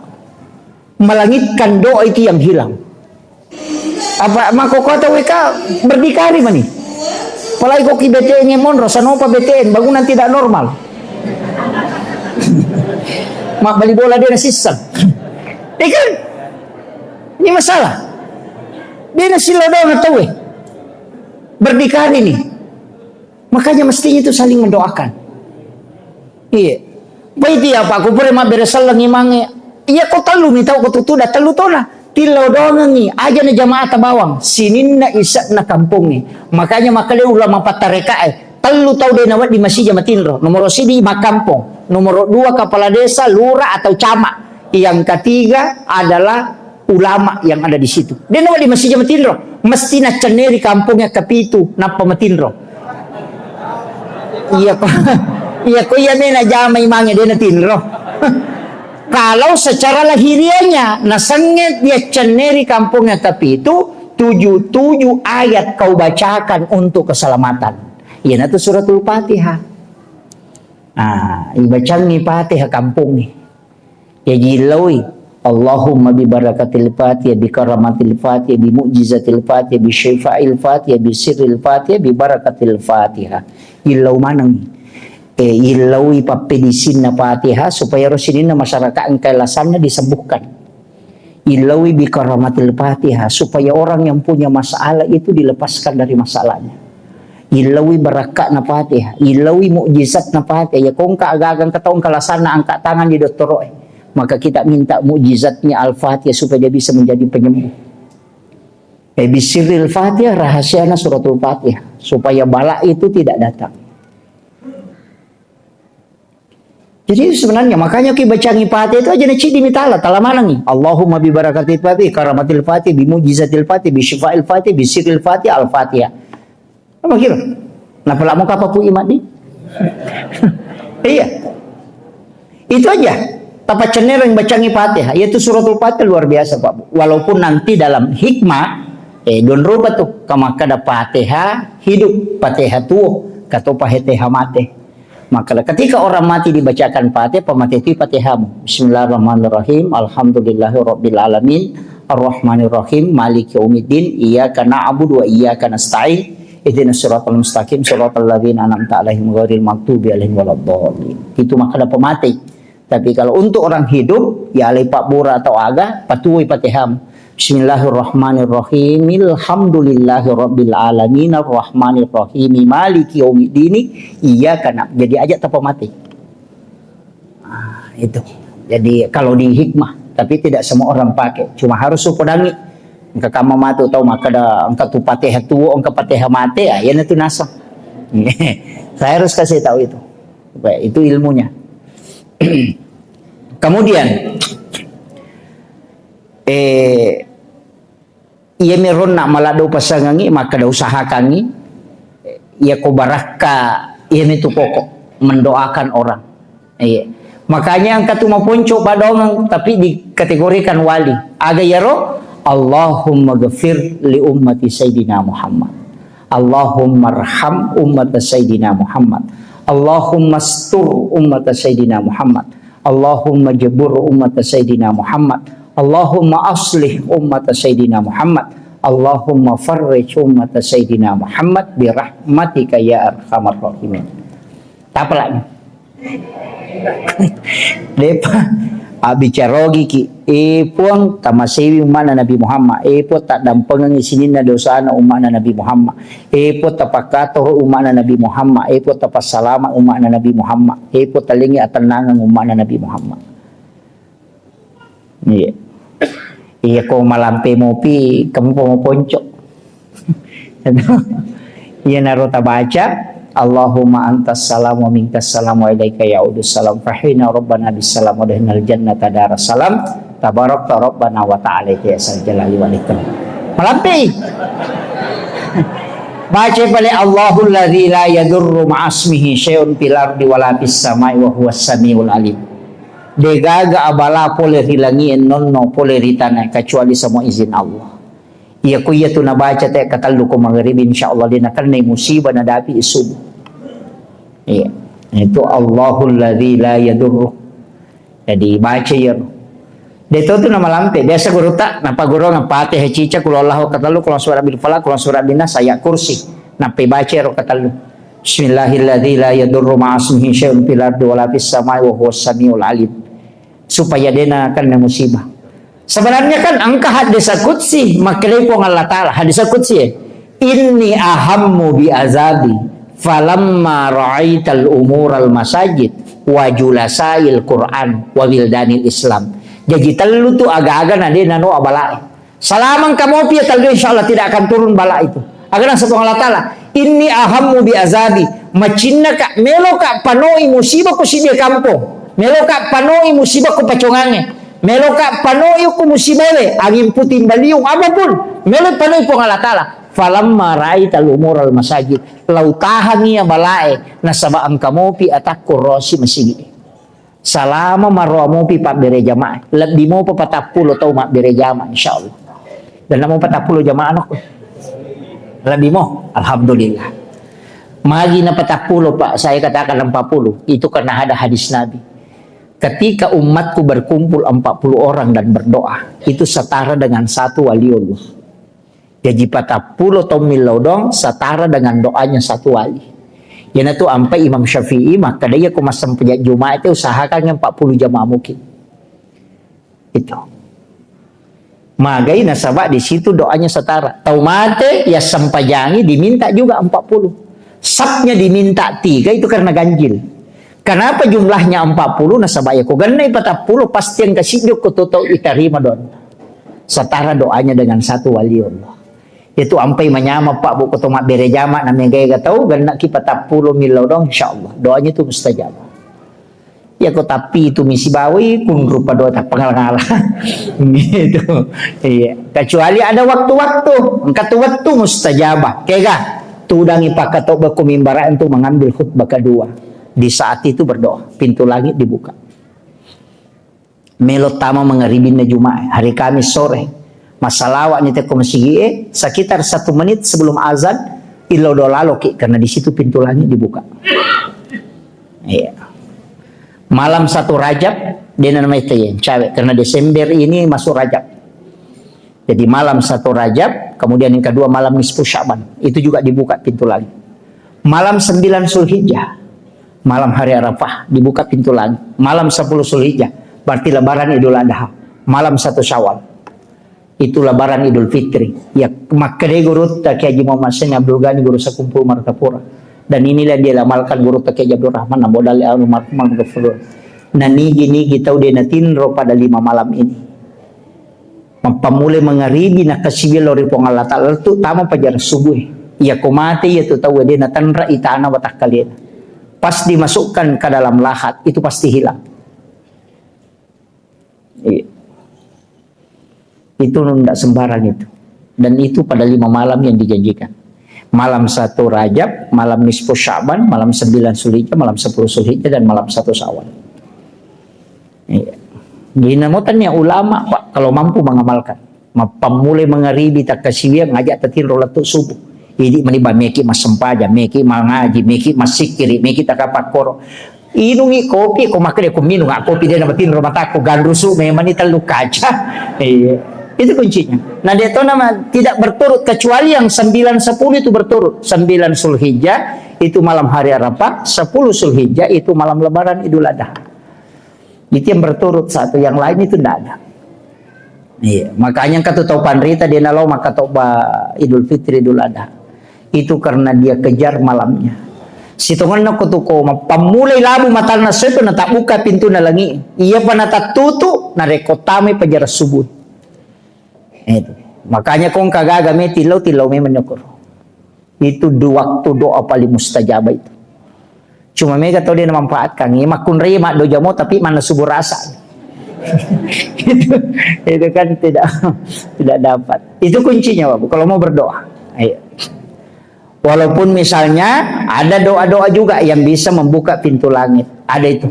Melangitkan doa itu yang hilang. Apa mako kota W K berdikari mani? Apalagi kok ki B T N monro, sanopa B T N, bangunan tidak normal. Mak bali bola de nasisseng. Ya kan? Ini masalah. De nasillau doang tau, eh. Berdikari nih. Makanya mestinya itu saling mendoakan. Iya. Baiti apa, ku pura mabbere selleng imangnge. Iya, ko tellu mi tau, ko tutuda tellu tona. Tillau doangengi, aja na jamaata bawang. Sininna ise'na kampongnge. Makanya makkeda ulama pattarekae, tellu tau de nawedding masija matinro. Nomoro sidi makkampong. Nomoro dua kepala desa, lurah atau camat. Yang ketiga adalah ulama yang ada di situ. De nawedding masija matinro, mesti naccenneri kampongnge kapitu nappa matinro. Iya ko, iya ko iya me najama imangnge de natinro. Kalau secara lahiriahnya nasengnge diaccenneri kampongnge kapitu, tujuh-tujuh ayat kau bacakan untuk keselamatan. Iyanatu suratul Fatihah. Ah, ibacangi Fatihah kampongnge. Jaji illaui, Allahumma bi barakatil Fatihah, bi karamatil Fatihah, bi mu'jizatil Fatihah, bi syifa'il Fatihah, bi sirril Fatihah, bi barakatil Fatihah. Illau maneng. Eh, illaui pappedisinna Fatihah supaya ro sininna masyarakat engka lasanna disembuhkan. Illaui bi karamatil Fatihah supaya orang yang punya masalah itu dilepaskan dari masalahnya. Illaui barakka'na Fatihah, illaui mukjizatna Fatihah. Ya kongka agaga engka tau engka lasanna angka tangan di dottoro'e. Maka kita minta mukjizatnya Al-Fatihah supaya dia bisa menjadi penyembuh. Eh, bisirril Fatihah, rahasiana suratul Fatihah, supaya bala itu tidak datang. Jadi itu sebenarnya, makanya ki bacangi Fatihah itu aja na cidi mitala, tala manangi. Allahumma bi barakatil Fatih, karamatil Fatih, bi mujizatil Fatih, bi syifail Fatih, bi sirril Fatih, Al-Fatihah. Apa kira? Napa lamo kapa pu imat di? Iya. Itu aja. Tapa cennereng bacangi Fatihah. Yaitu suratul Fatihah luar biasa, Pak Bu. Walaupun nanti dalam hikmah, eh, don rupa tu. Kamakkada Fatihah hidup, Fatihah tuo, katopa Fatihah mate. Maka ketika orang mati dibacakan Fatihah, pemati itu Fatihamu. Bismillahirrahmanirrahim. Alhamdulillahirabbil alamin. Arrahmanirrahim. Maliki yaumiddin. Iyyaka na'budu wa iyyaka nasta'in. Ihdinas siratal mustaqim. Siratal ladzina an'amta 'alaihim ghairil maghdubi 'alaihim waladdallin. Itu maka ada pemati. Tapi kalau untuk orang hidup, ya alai pabbura atau aga, patuoi Fatiham. Bismillahirrahmanirrahim. Alhamdulillahi rabbil alamin. Arrahmanirrahim. Maliki yaumiddini. Iyyaka na-, jadi aja tapa mati. Ah, itu. Jadi kalau di hikmah, tapi tidak semua orang pakai. Cuma harus upodangi. Engka kamma matu tau makkeda, engka tu pateha tuo, engka pateha mate, ya, iyana tu naseng. Saya harus kasih tahu itu. Supaya itu ilmunya. Kemudian, eh, iya mi ronna maladdo pasangangi, makkeda usahakangi, iya ko barakka, iya mi tu pokok, mendoakan orang. Iya. Makanya engka tu maponco padongeng, tapi dikategorikan wali. Aga iyaro? Allahumma ghafir li ummati Sayyidina Muhammad. Allahumma arham ummata Sayyidina Muhammad. Allahumma astur ummata Sayyidina Muhammad. Allahumma jabur ummata Sayyidina Muhammad. Allahumma aslih ummata Sayyidina Muhammad. Allahumma farrij ummata Sayyidina Muhammad birahmatika ya arhamar rahimin. Tapalani. Depa abbicarogiki, eh Puang, tamasewi umma'na Nabi Muhammad, eh Puang, taddampengengi sininna dosana umma'na Nabi Muhammad, eh Puang, tapakkatoro umma'na Nabi Muhammad, eh Puang, tapassalama umma'na Nabi Muhammad, eh Puang, talengi atennangeng umma'na Nabi Muhammad. Iya. Iya, ko malampe mopi, kamu po moponco. Iyanaro tabaca, Allahumma antas salam wa minkas salam wa ilaika ya'udus salam. Fahina rabbana bis salam wa dahinal jannata daras salam. Tabarakta rabbana wa ta'ala ya sal jalali wal ikram. Malampe. Baca pale Allahul ladzi la yadurru ma'asmihi syai'un fil ardi wala fis samai wa huwas samiul alim. Degaga abala pole ri langie nonno pole ri tanae kecuali semua izin Allah. Iya ko iya tu nabaca te katellu ko magharibi, insyaallah de nakennai musibah nadapi subuh. Iya. Itu Allahul ladzi la yadurru. Jadi baca iya. De to tu namalampe. Biasa gurutta napagurung Fatihah cica, qul huwallahu katellu, qul a'udzu birabbil falaq, qul a'udzu birabbin nas, ayat kursi. Nappai baca ro katellu. Bismillahilladzi la yadurru ma'asmihi syai'un fil ardi wala fis samai wa huwas samiul alim. Supaya dena kena musibah. Sebenarnya kan engka hadis qudsi, makkedai Puang Allah Ta'ala, hadis qudsi ya. Inni ahammu bi azabi falamma ra'aital umural masajid wa julasail Qur'an wa wildanil Islam. Jadi tellu tu aga-aga na dena no abalae. Salama engka mopi ya tallu, insyaallah tidak akan turun bala itu. Aga naseng Puang Allah Ta'ala, inni ahammu bi azabi, macinnaka, meloka panoi musibah ku siddi kampong, meloka panoi musibah ku pacongange, meloka panoi ku musibawe, angin puting beliung, apapun, melo panoi Puang Allah Ta'ala. Falamma ra'aital umural masajid, lau tahangi ya balae, nasaba engka mopi atakku rosi masigi. Salama maroa mopi pabbere jamaah. Lebbi mopa patappulo tau mabbere jamaah, insyaallah. Dan namo patappulo jamaah no. Lebbi mo, alhamdulillah. Magi na patappulo, Pak, saya katakan empat puluh. Itu karena ada hadis Nabi. Ketika umatku berkumpul empat puluh orang dan berdoa, itu setara dengan satu waliullah. Jaji patappulo tau millau doang setara dengan doanya satu wali. Iyanatu ampai Imam Syafi'i makkeda, iya ko massempajang Jumat itu usahakan yang empat puluh jamaah mungkin. Itu. Magai nasaba di situ doanya setara. Tau mate ya sempajangi diminta juga empat puluh. Sapnya diminta tiga itu karena ganjil. Kenapa jumlahnya empat puluh? Nasaba ya ko gennai patappulo pasti yang kasih ko tau itarima doang. Setara doanya dengan satu waliullah. Itu ampai manyameng, Pak, Bu, ko to mabbere jama na mega-ega tau, gennaki patappulo millau doang, insyaallah. Doanya itu mustajab. Ya ko tapi itu misi bawai, kun rupa doa tak pengal-ngala. Gitu. Iya. Kecuali ada waktu-waktu, engka tu waktu mustajabah. Kega, tudangi pakatau beko mimbar untuk mengambil khutbah kedua. Di saat itu berdoa, pintu langit dibuka. Melo tama mangaribinna Jumat, hari Kamis sore. Masalawat ni teko masigi e, sekitar satu menit sebelum azan, illau doa laloki, karena di situ pintu langit dibuka. Iya. Malam satu Rajab, dena namanya tayeng, cawe, karena Desember ini masuk Rajab. Jadi malam satu Rajab, kemudian yang kedua malam nisfu Syaban, itu juga dibuka pintu langit. Malam sembilan Zulhijjah, malam hari Arafah, dibuka pintu langit. Malam sepuluh Zulhijjah, berarti lebaran Idul Adha. Malam satu Syawal, itu lebaran Idul Fitri. Ya, makkedai gurutta Kiai Haji Muhammad Sani Abdul Ghani, guru sekumpul Martapura. Dan inilah yang dia amalkan gurutta Kiai Haji Abdul Rahman Abu Dali Al Marhum Al Ghafur. Nah, nigi-nigi tau de natinro pada lima malam ini. Mappammulai mangaribi nakkasiwiang lao ri Puang Allah Ta'ala, lettu tama pajaran subuh. Iya ko mate iya tu tau de natanra itana watakkalena. Pas dimasukkan ke dalam lahat, itu pasti hilang. Iya. Itu ndak sembarang itu. Dan itu pada lima malam yang dijanjikan. Malam satu Rajab, malam nisfu Sya'ban, malam sembilan Zulhijjah, malam sepuluh Zulhijjah, dan malam satu Syawal. Iya. Gina mo tanya ulama, Pak, kalau mampu mengamalkan. Mappammulai mangaribi takkasiwiang ngajak tatinro lettu subuh. Idi mani ba meki massempajang, meki mangaji, meki massikkiri, meki takapakkoro. Inungi kopi, ko makkeda ko minung kopi de namatinro matakku, ganrusu memang ni tellu kaca. Iya. Itu kuncinya. Nah, dia tahu nama tidak berturut kecuali yang sembilan sepuluh itu berturut. Sembilan Zulhijjah itu malam hari Arafah, sepuluh Zulhijjah itu malam Lebaran Idul Adha. Itu yang berturut satu, yang lain itu ndak ada. Iya, makanya engka tu tau panrita de nalo makkatobba Idul Fitri, Idul Adha. Itu karena dia kejar malamnya. Sitongenna ko tu ko mappammulai labu matanna setu natabbuka pintuna langi. Iya pa natattutu narekko tamai pajaran subuh. Itu. Makanya ko engka gaga me tillau, tillau memang nyokoro. Itu dua waktu doa paling mustajabah itu. Cuma mega tau dia manfaatkan. Ini makkunrai maddo jamo tapi mana subuh rasa. itu, itu kan tidak tidak dapat. Itu kuncinya, Bapak, kalau mau berdoa. Ayo. Walaupun misalnya ada doa-doa juga yang bisa membuka pintu langit. Ada itu.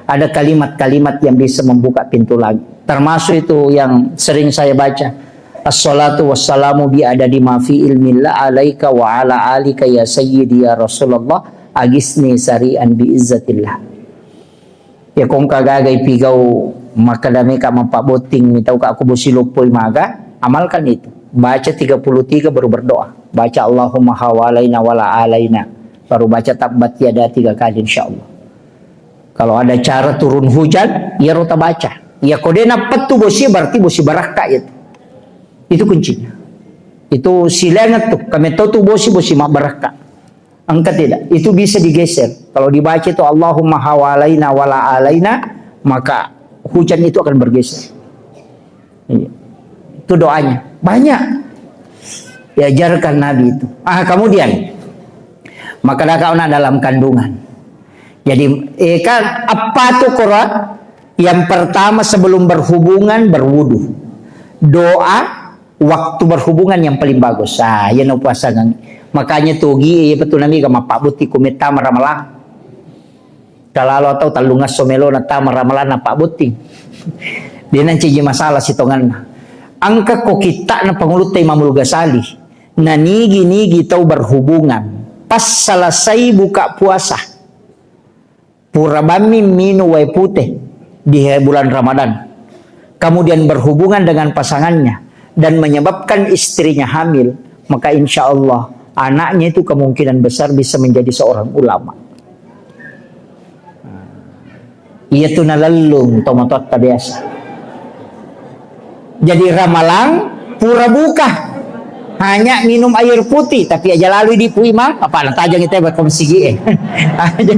Ada kalimat-kalimat yang bisa membuka pintu langit. Termasuk itu yang sering saya baca. Assalatu wassalamu bi adadi ma fi ilmillah alaika wa ala alika ya sayyidi ya Rasulullah, agisni sari'an bi izzatillah. Ya kongka gagai pigau makkadameka mappabotting mitauka ku bosi loppoi maga, amalkan itu. Baca tiga puluh tiga baru berdoa. Baca Allahumma hawalaina wala alaina. Baru baca tabbat yada tiga kali insyaallah. Kalau ada cara turun hujan, iyaro tabaca. Ya ko de nappettu bosi berarti bosi barakka itu. Itu kuncinya. Itu silenget tu. Kami tahu tu bosi, bosi mabbarakka. Engka tidak? Itu bisa digeser. Kalau dibaca itu Allahumma hawalaina wala alaina, maka hujan itu akan bergeser. Iya. Itu doanya. Banyak. Diajarkan Nabi itu. Ah, kemudian, maka dalam kandungan. Jadi, eh, kan apa tuh Quran? Yang pertama sebelum berhubungan, berwudu. Doa waktu berhubungan yang paling bagus. Ah, iya no puasa ngang. Makanya togi, iya betul Nabi, gak mapak buti kumeta maramalang. Kalau atau tallung esso melona tama ramalanna pabbotting. Dia nancaji masalah sitonganna. Engka ko kitta'na pangulutta Imamul Ghazali. Nanigi-nigi tau berhubungan. Pas selesai buka puasa. Pura bammi minum wae putih di bulan Ramadan. Kemudian berhubungan dengan pasangannya dan menyebabkan istrinya hamil, maka insya Allah anaknya itu kemungkinan besar bisa menjadi seorang ulama. Iya tu nalellung tomatoatta biasa. Jadi ramalang pura buka. Hanya minum air putih, tapi aja lalu di Puimang, apa natajang itu bakal sigi eh. Aja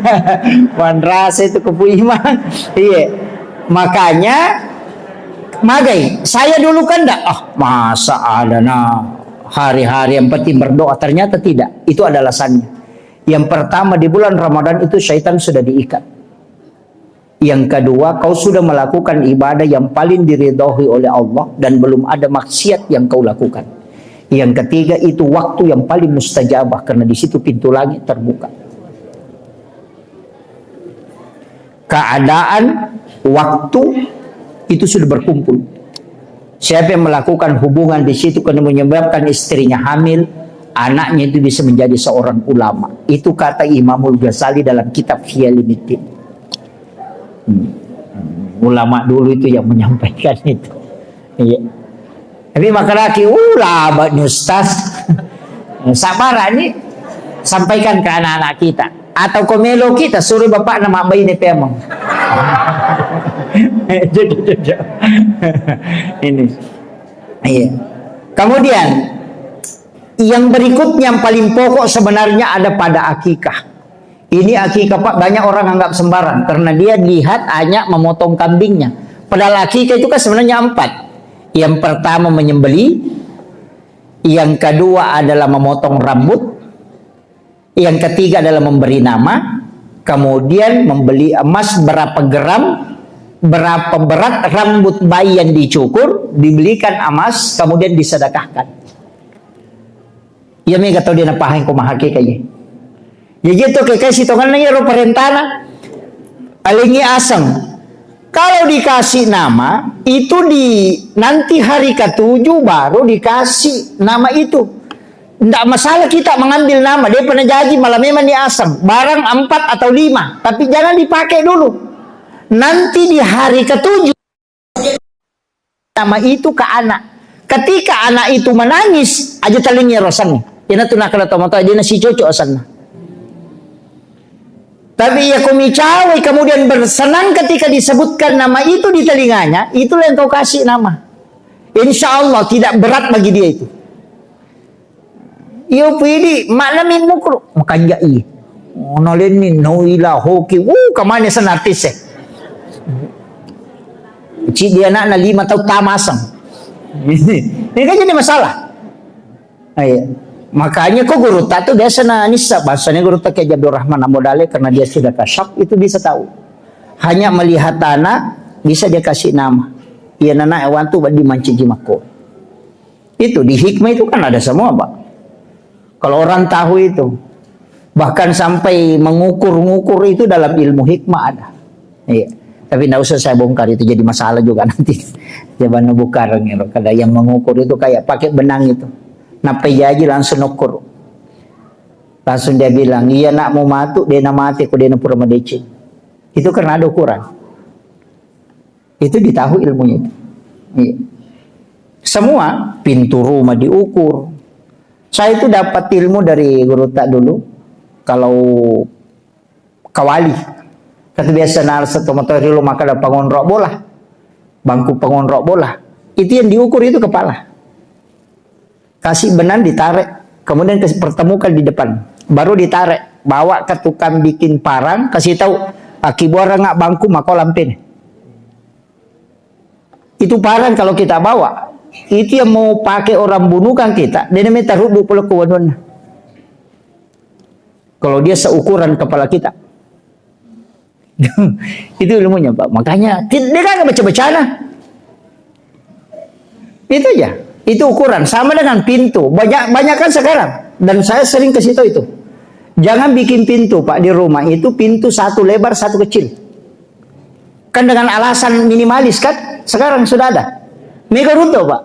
wanrasa itu ke Puimang. Iya. Makanya magai, saya dulu kan ndak, ah, masa ada nah hari-hari yang penting berdoa, ternyata tidak. Itu ada alasannya. Yang pertama, di bulan Ramadan itu syaitan sudah diikat. Yang kedua, kau sudah melakukan ibadah yang paling diridhoi oleh Allah dan belum ada maksiat yang kau lakukan. Yang ketiga, itu waktu yang paling mustajabah karena di situ pintu langit terbuka. Keadaan, waktu itu sudah berkumpul. Siapa yang melakukan hubungan di situ karena menyebabkan istrinya hamil, anaknya itu bisa menjadi seorang ulama. Itu kata Imamul Ghazali dalam kitab Ihya Ulumuddin. Hmm. Ulama dulu itu yang menyampaikan itu. Iya. Tapi makaraki, uh, laba ni Ustaz. Sabar ni, sampaikan ke anak-anak kita. Atau ko melo kita suruh bapakna mabbaine pemang. Jojo, jojo. Ini. Iya. Kemudian, yang berikutnya yang paling pokok sebenarnya ada pada akikah. Ini akikah, Pak, banyak orang anggap sembarang karena dia lihat hanya memotong kambingnya. Padahal akikah itu kan sebenarnya empat. Yang pertama menyembelih, yang kedua adalah memotong rambut, yang ketiga adalah memberi nama, kemudian membeli emas berapa gram, berapa berat rambut bayi yang dicukur, dibelikan emas, kemudian disedekahkan. Iya mega tau dia napahang ko mahakeka iye. Jaji to ke kasi tongenna iyaro parentana. Alengi aseng. Kalau dikasih nama, itu di nanti hari ketujuh baru dikasih nama itu. Ndak masalah kita mengambil nama, dia pernah jaji malah memang ni aseng. Barang empat atau lima, tapi jangan dipakai dulu. Nanti di hari ketujuh nama itu ke anak. Ketika anak itu menangis, aja talingi rosangi. Ina tu nakala tomatoa, dia nasi cocok asanna. Tapi ya kau micawai, kemudian bersenang ketika disebutkan nama itu di telinganya, itulah yang kau kasih nama. Insya Allah tidak berat bagi dia itu. Iyo pidi, makna mi mukru, makanja i. Ono lenni, noila, hoki, wuh, kamane sen artis e. Ci dia anakna lima tahun tamasang. Ini kan jadi masalah. Iya. Makanya kok guru tak tuh biasa na nisa bahasanya guru tak kayak Abdul Rahman Amodale karena dia sudah kasyaf itu bisa tahu. Hanya melihat anak bisa dia kasih nama. Iya nana ewan tuh di manci jimako. Itu di hikmah itu kan ada semua, Pak. Kalau orang tahu itu, bahkan sampai mengukur-ngukur itu dalam ilmu hikmah ada. Iya. Tapi ndak usah saya bongkar itu jadi masalah juga nanti. Coba nu bukareng ya, kada yang mengukur itu kayak pakai benang itu. Nape jaji langsung ukur. Langsung dia bilang, "Iya nak mau matu, dia na mati, aku dia na pura madeceng." Itu karena ada ukuran. Itu ditahu ilmunya itu. Iya. Semua pintu rumah diukur. Saya itu dapat ilmu dari guru tak dulu. Kalau kawali, kata biasa nal satu motor dulu maka ada pengonrok bola, bangku pengonrok bola. Itu yang diukur itu kepala. Kasih benang ditarik, kemudian kasih pertemukan di depan, baru ditarik, bawa ke tukang bikin parang, kasih tahu, "Aki buara nggak bangku mako lampin." Itu parang kalau kita bawa, itu yang mau pakai orang bunuhkan kita, dia namanya taruh dua puluh ke wadonna. Kalau dia seukuran kepala kita. Itu ilmunya, Pak. Makanya, ti-, dia kan baca-bacana. Itu aja. Itu ukuran. Sama dengan pintu. Banyak, banyak kan sekarang. Dan saya sering kasih tahu itu. Jangan bikin pintu, Pak, di rumah. Itu pintu satu lebar, satu kecil. Kan dengan alasan minimalis, kan? Sekarang sudah ada. Mega runtuh, Pak.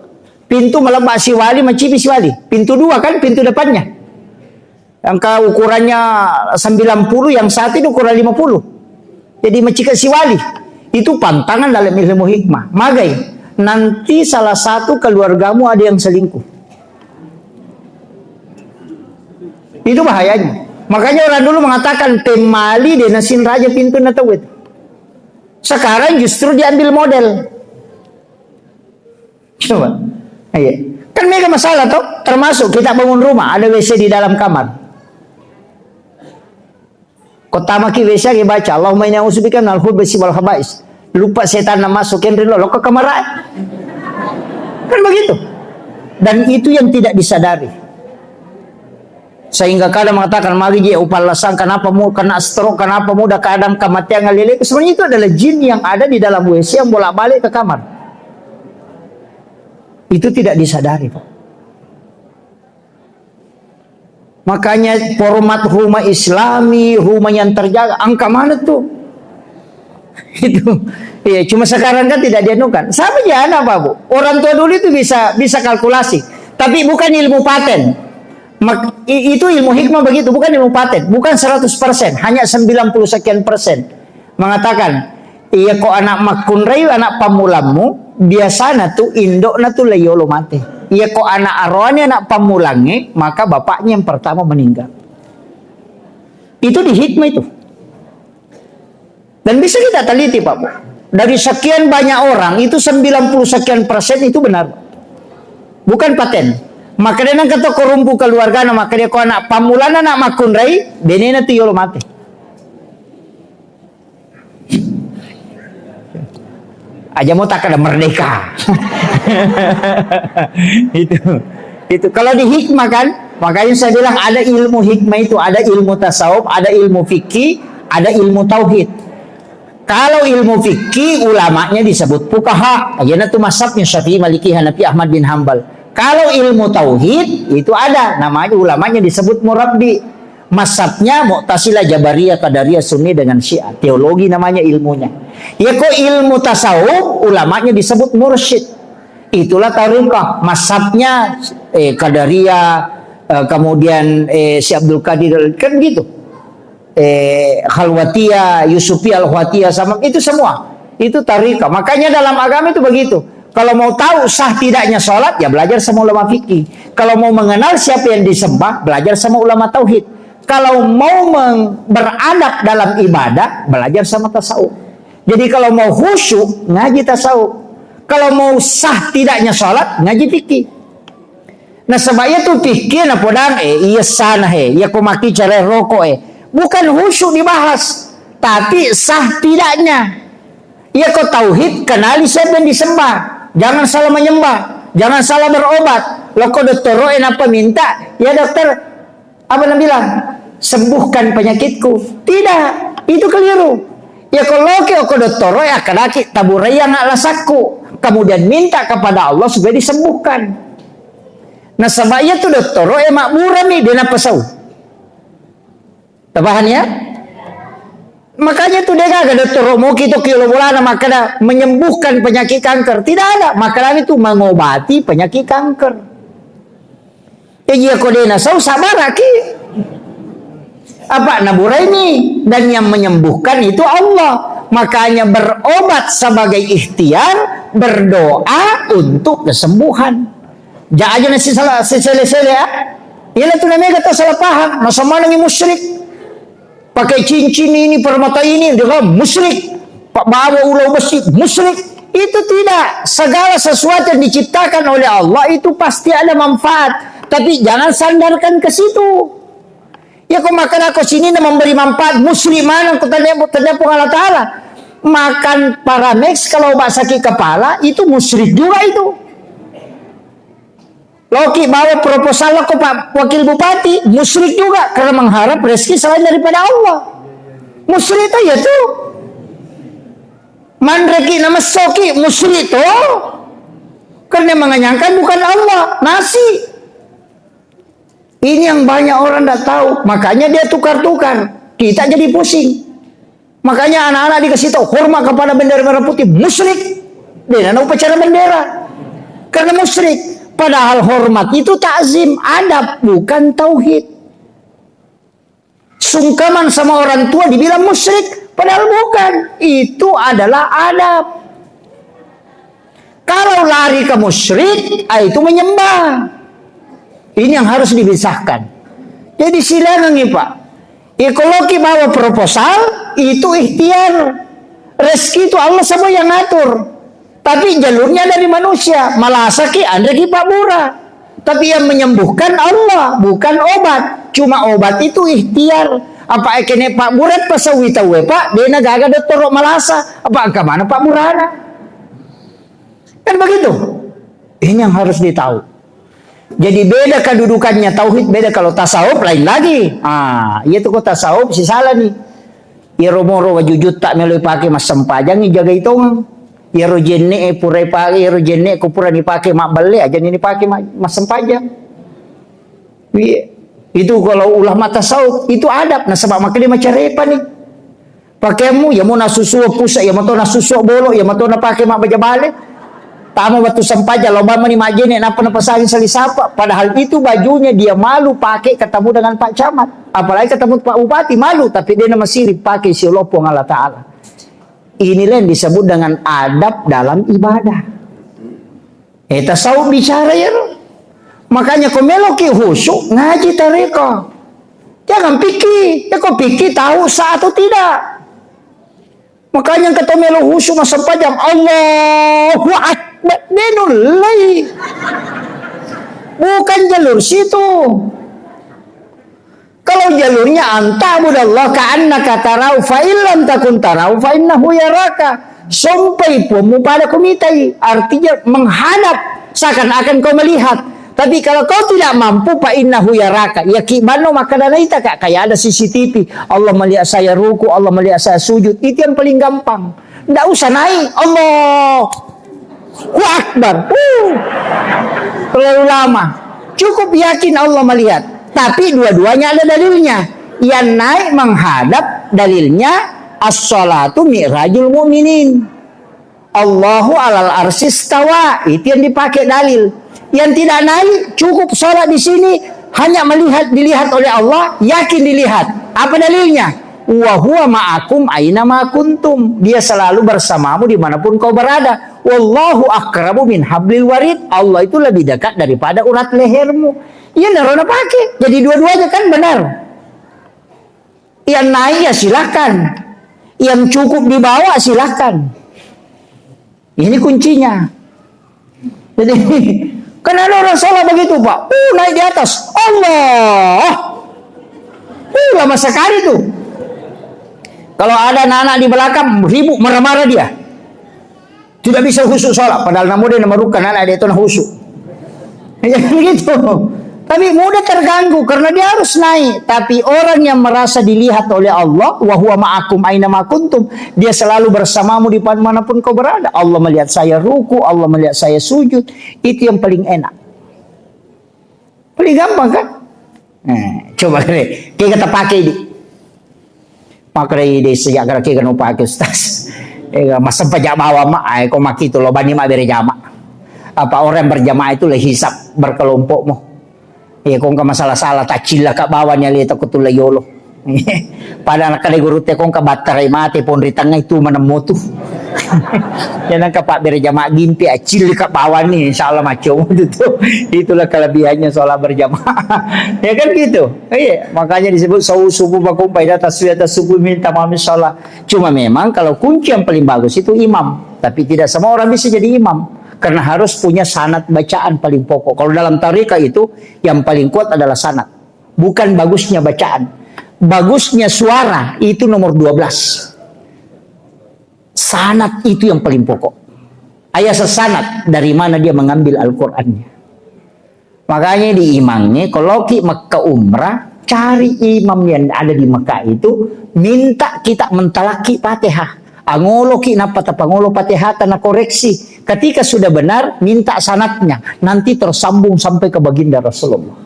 Pintu melebar siwali, macipi siwali. Pintu dua, kan? Pintu depannya. Yang ke ukurannya sembilan puluh, yang satu itu ukuran lima puluh. Jadi macika siwali. Itu pantangan dalam ilmu hikmah. Magai, nanti salah satu keluargamu ada yang selingkuh. Itu bahayanya. Makanya orang dulu mengatakan, "Pemali de nasin raja pintu na tawet." Sekarang justru diambil model. Coba. Iya. Kan mega masalah toh, termasuk kita bangun rumah, ada W C di dalam kamar. Kau tamaki W C lagi baca, "Allahumma inni a'udzubika minal khubusi wal khaba'is." Lupa setan na masuk, kenri lo, lo ke kamar. Kan begitu. Dan itu yang tidak disadari. Sehingga kadang mengatakan, "Magi je upallasang, kenapa mu kena stroke, kenapa mudah keadaan kematian ngalele?" Sebenarnya itu adalah jin yang ada di dalam W C yang bolak-balik ke kamar. Itu tidak disadari, Pak. Makanya format rumah Islami, rumah yang terjaga, angka mana tuh? Itu. Iya, cuma sekarang kan tidak dianukan. Sama aja anak, Pak, Bu. Orang tua dulu itu bisa, bisa kalkulasi. Tapi bukan ilmu paten. Mak-, i-, itu ilmu hikmah begitu, bukan ilmu paten. Bukan seratus persen, hanya sembilan puluh sekian persen. Mengatakan, "Iya ko anak makkunrai, anak pammulammu, biasana tu indokna tu laiyolo mate. Iya ko anak aroane, anak pammulangnge, maka bapaknya yang pertama meninggal." Itu di hikmah itu. Dan bisa kita teliti, Pak. Dari sekian banyak orang, itu sembilan puluh sekian persen itu benar. Bukan paten. Maka dia nang ketok rumpu keluarga, maka dia ko anak pamulana, anak makkunrai, benena tu yolo mate. Aja mau tak ada merdeka. Itu. Itu. Kalau di hikmah kan, makanya saya bilang ada ilmu hikmah itu, ada ilmu tasawuf, ada ilmu fikih, ada ilmu tauhid. Kalau ilmu fikih, ulamanya disebut fuqaha. Aja na tu mazhabnya Syafi'i, Maliki, Hanafi, Ahmad bin Hambal. Kalau ilmu tauhid, itu ada namanya, ulamanya disebut murabbi. Mazhabnya Mu'tazilah, Jabariyah, Qadariyah, Sunni dengan Syiah. Teologi namanya ilmunya. Ya kok ilmu tasawuf, ulamanya disebut mursyid. Itulah tariqah, mazhabnya, eh, Qadariyah, eh, kemudian, eh, Syekh Abdul Qadir, kan gitu. Eh, Khalwatiyah, Yusufiyah, Al-Khalwatiyah, sama itu semua. Itu tariqah. Makanya dalam agama itu begitu. Kalau mau tahu sah tidaknya sholat, ya belajar sama ulama fikih. Kalau mau mengenal siapa yang disembah, belajar sama ulama tauhid. Kalau mau meng-, beradab dalam ibadah, belajar sama tasawuf. Jadi kalau mau khusyuk, ngaji tasawuf. Kalau mau sah tidaknya sholat, ngaji fikih. Nasaba iya tu fikih na podang, eh, iya sana he, iya ko maki cara rokok, eh. Bukan khusyuk dibahas, tapi sah tidaknya. Iya ko tauhid, kenali siapa yang disembah. Jangan salah menyembah, jangan salah berobat. Loko dottoro, eh, napa minta? Ya dokter, apa na bilang? Sembuhkan penyakitku. Tidak, itu keliru. Ya ko loki oko dottoro, ya kadaki taburai yang lasakku. Kemudian minta kepada Allah supaya disembuhkan. Nasaba iya tu dottoro, eh, makmurami, dia napa sau. Tapahan ya? Makanya tu degaga dottoro moki to kilo bolana makkada menyembuhkan penyakit kanker. Tidak ada. Makkada itu mengobati penyakit kanker. Ya, iya ko dena sau sabaraki. Apa naburai ni? Dan yang menyembuhkan itu Allah. Makanya berobat sebagai ikhtiar, berdoa untuk kesembuhan. Ja aja na sisala-, sisele-sele, ya. Iya tu namanya kata salah paham. Nasamanangi musyrik. Pakai cincin ini, permata ini, dia kan musyrik. Pak bawa ulau besi, musyrik. Itu tidak. Segala sesuatu yang diciptakan oleh Allah itu pasti ada manfaat. Tapi jangan sandarkan ke situ. Ya, kok makan aku sini na memberi manfaat, musyrik mana aku tanya, tanya Allah Ta'ala. Makan Paramex kalau obat sakit kepala, itu musyrik juga itu. Loki bawa proposal lo ke Pak Wakil Bupati, musyrik juga karena mengharap rezeki selain daripada Allah. Musyrik itu ya tuh. Manreki nama soki musyrik tuh. Karena mengenyangkan bukan Allah, nasi. Ini yang banyak orang ndak tahu, makanya dia tukar-tukar. Kita jadi pusing. Makanya anak-anak dikasih tahu, hormat kepada bendera merah putih, musyrik. Dia nana upacara bendera. Karena musyrik. Padahal hormat itu takzim, adab, bukan tauhid. Sungkaman sama orang tua dibilang musyrik, padahal bukan. Itu adalah adab. Kalau lari ke musyrik, ah, itu menyembah. Ini yang harus dipisahkan. Jadi silakan nih, Pak. Ikoloki bawa proposal, itu ikhtiar. Rezeki itu Allah semua yang ngatur. Tapi jalurnya dari manusia. Malasaki, anreki Pak Bura. Tapi yang menyembuhkan Allah, bukan obat. Cuma obat itu ikhtiar. Apa ekene Pak Bura pasawi tawe, Pak, dena gaga dottoro malasa. Apa angka mana Pak Burana? Kan begitu. Ini yang harus ditahu. Jadi beda kedudukannya tauhid, beda kalau tasawuf lain lagi. Ah, iya tuh kok tasawuf si salah nih. Iyaro moro wajujutta melo ipake massempajang, ijagai tongeng. Iyaro jenne e pura ipake, iyaro jenne ko pura nipake mabbelle, aja ni nipake ma-, massempajang. Iya. Itu kalau ulama tasawuf, itu adab, nasaba makkeda macarepa ni. Pakeammu, iya mo nasusuo pusa, iya mo to nasusuo bolo, iya mo to napake mabbaja bale. Tama wettu sempajang, lao bang mani majjene, nappa napasangi sali sapa. Padahal itu bajunya dia malu pakai ketemu dengan Pak Camat. Apalagi ketemu Pak Bupati, malu, tapi dia nama siri pakai si Allah Puang Allah Ta'ala. Inilah yang disebut dengan adab dalam ibadah. Eh, tasawuf bicara ya, ro. Makanya ko meloki khusyuk, ngaji tareka. Jangan pikir, ya ko pikir tahu sah atau tidak. Makanya kata melo khusyuk massempajang, Allahu Akbar, denulai. Bukan jalur situ. Kalau jalurnya, "Anta'budallaha ka'annaka tarahu, fa in lam takun tarahu, fa innahu yaraka." Sompai Puangmu pada kumitai, artinya menghadap, seakan-akan kau melihat. Tapi kalau kau tidak mampu, fa innahu yaraka. Iya ki banno makkeda naita ka, kayak ada C C T V. Allah melihat saya ruku, Allah melihat saya sujud. Itu yang paling gampang. Ndak usah naik. Allahu Akbar. Uh. Terlalu lama. Cukup yakin Allah melihat. Tapi dua-duanya ada dalilnya. Yang naik menghadap dalilnya as-salatu mi'rajul mu'minin. Allahu alal arsistawa, itu yang dipakai dalil. Yang tidak naik, cukup sholat di sini, hanya melihat, dilihat oleh Allah, yakin dilihat. Apa dalilnya? Wa huwa ma'akum aina ma kuntum. Dia selalu bersamamu dimanapun kau berada. Wallahu aqrabu min hablil warid. Allah itu lebih dekat daripada urat lehermu. Iya, naro napake. Jadi dua-duanya kan benar. Yang naik ya silakan. Yang cukup dibawa silakan. Ini kuncinya. Jadi, kan ada orang sholat begitu, Pak. Uh, naik di atas. Allah. Uh, lama sekali tuh. Kalau ada anak-anak di belakang, ribut, marah-marah dia. Tidak bisa khusyuk sholat, padahal namu de namarukka anak de itu na khusyuk. Ya, kan gitu. Tapi mudah terganggu karena dia harus naik. Tapi orang yang merasa dilihat oleh Allah, wa huwa ma'akum aina ma kuntum, dia selalu bersamamu di manapun kau berada. Allah melihat saya ruku, Allah melihat saya sujud. Itu yang paling enak. Paling gampang kan? Eh, coba deh, kita pakai di. Makkedai de sejak kira-kira no pake, Ustaz. Eh, masa pajak bawa ma, ai ko makitu lo bani ma bere jama. Apa orang yang berjamaah itu le hisab berkelompok mo. Eh, ko engka masalah-salah, taccilla ka bawani ale ta ko tulla yolo. Pada nakkeda gurutta, ko engka battarai mate pong ri tengnga itu manemmo tu. Ya nangka pak bere jamaah gimpi, accilli ka bawani, insya Allah macam itu tu. Itulah kelebihannya sholat berjamaah. Ya kan gitu. Iya, makanya disebut sau subuh bakum faida taswiyah tasubih min tamami sholat. Cuma memang kalau kunci yang paling bagus itu imam. Tapi tidak semua orang bisa jadi imam. Karena harus punya sanad bacaan paling pokok. Kalau dalam tarikat itu, yang paling kuat adalah sanad. Bukan bagusnya bacaan. Bagusnya suara itu nomor dua belas. Sanad itu yang paling pokok. Ayah sesanad dari mana dia mengambil Al-Qur'annya. Makanya di imangnya, kalau ki Mekah umrah, cari imam yang ada di Mekah itu, minta kita mentalaki Fatihah. Angolo ki napa tapangolo Fatihah, tana koreksi. Ketika sudah benar, minta sanatnya. Nanti tersambung sampai ke baginda Rasulullah.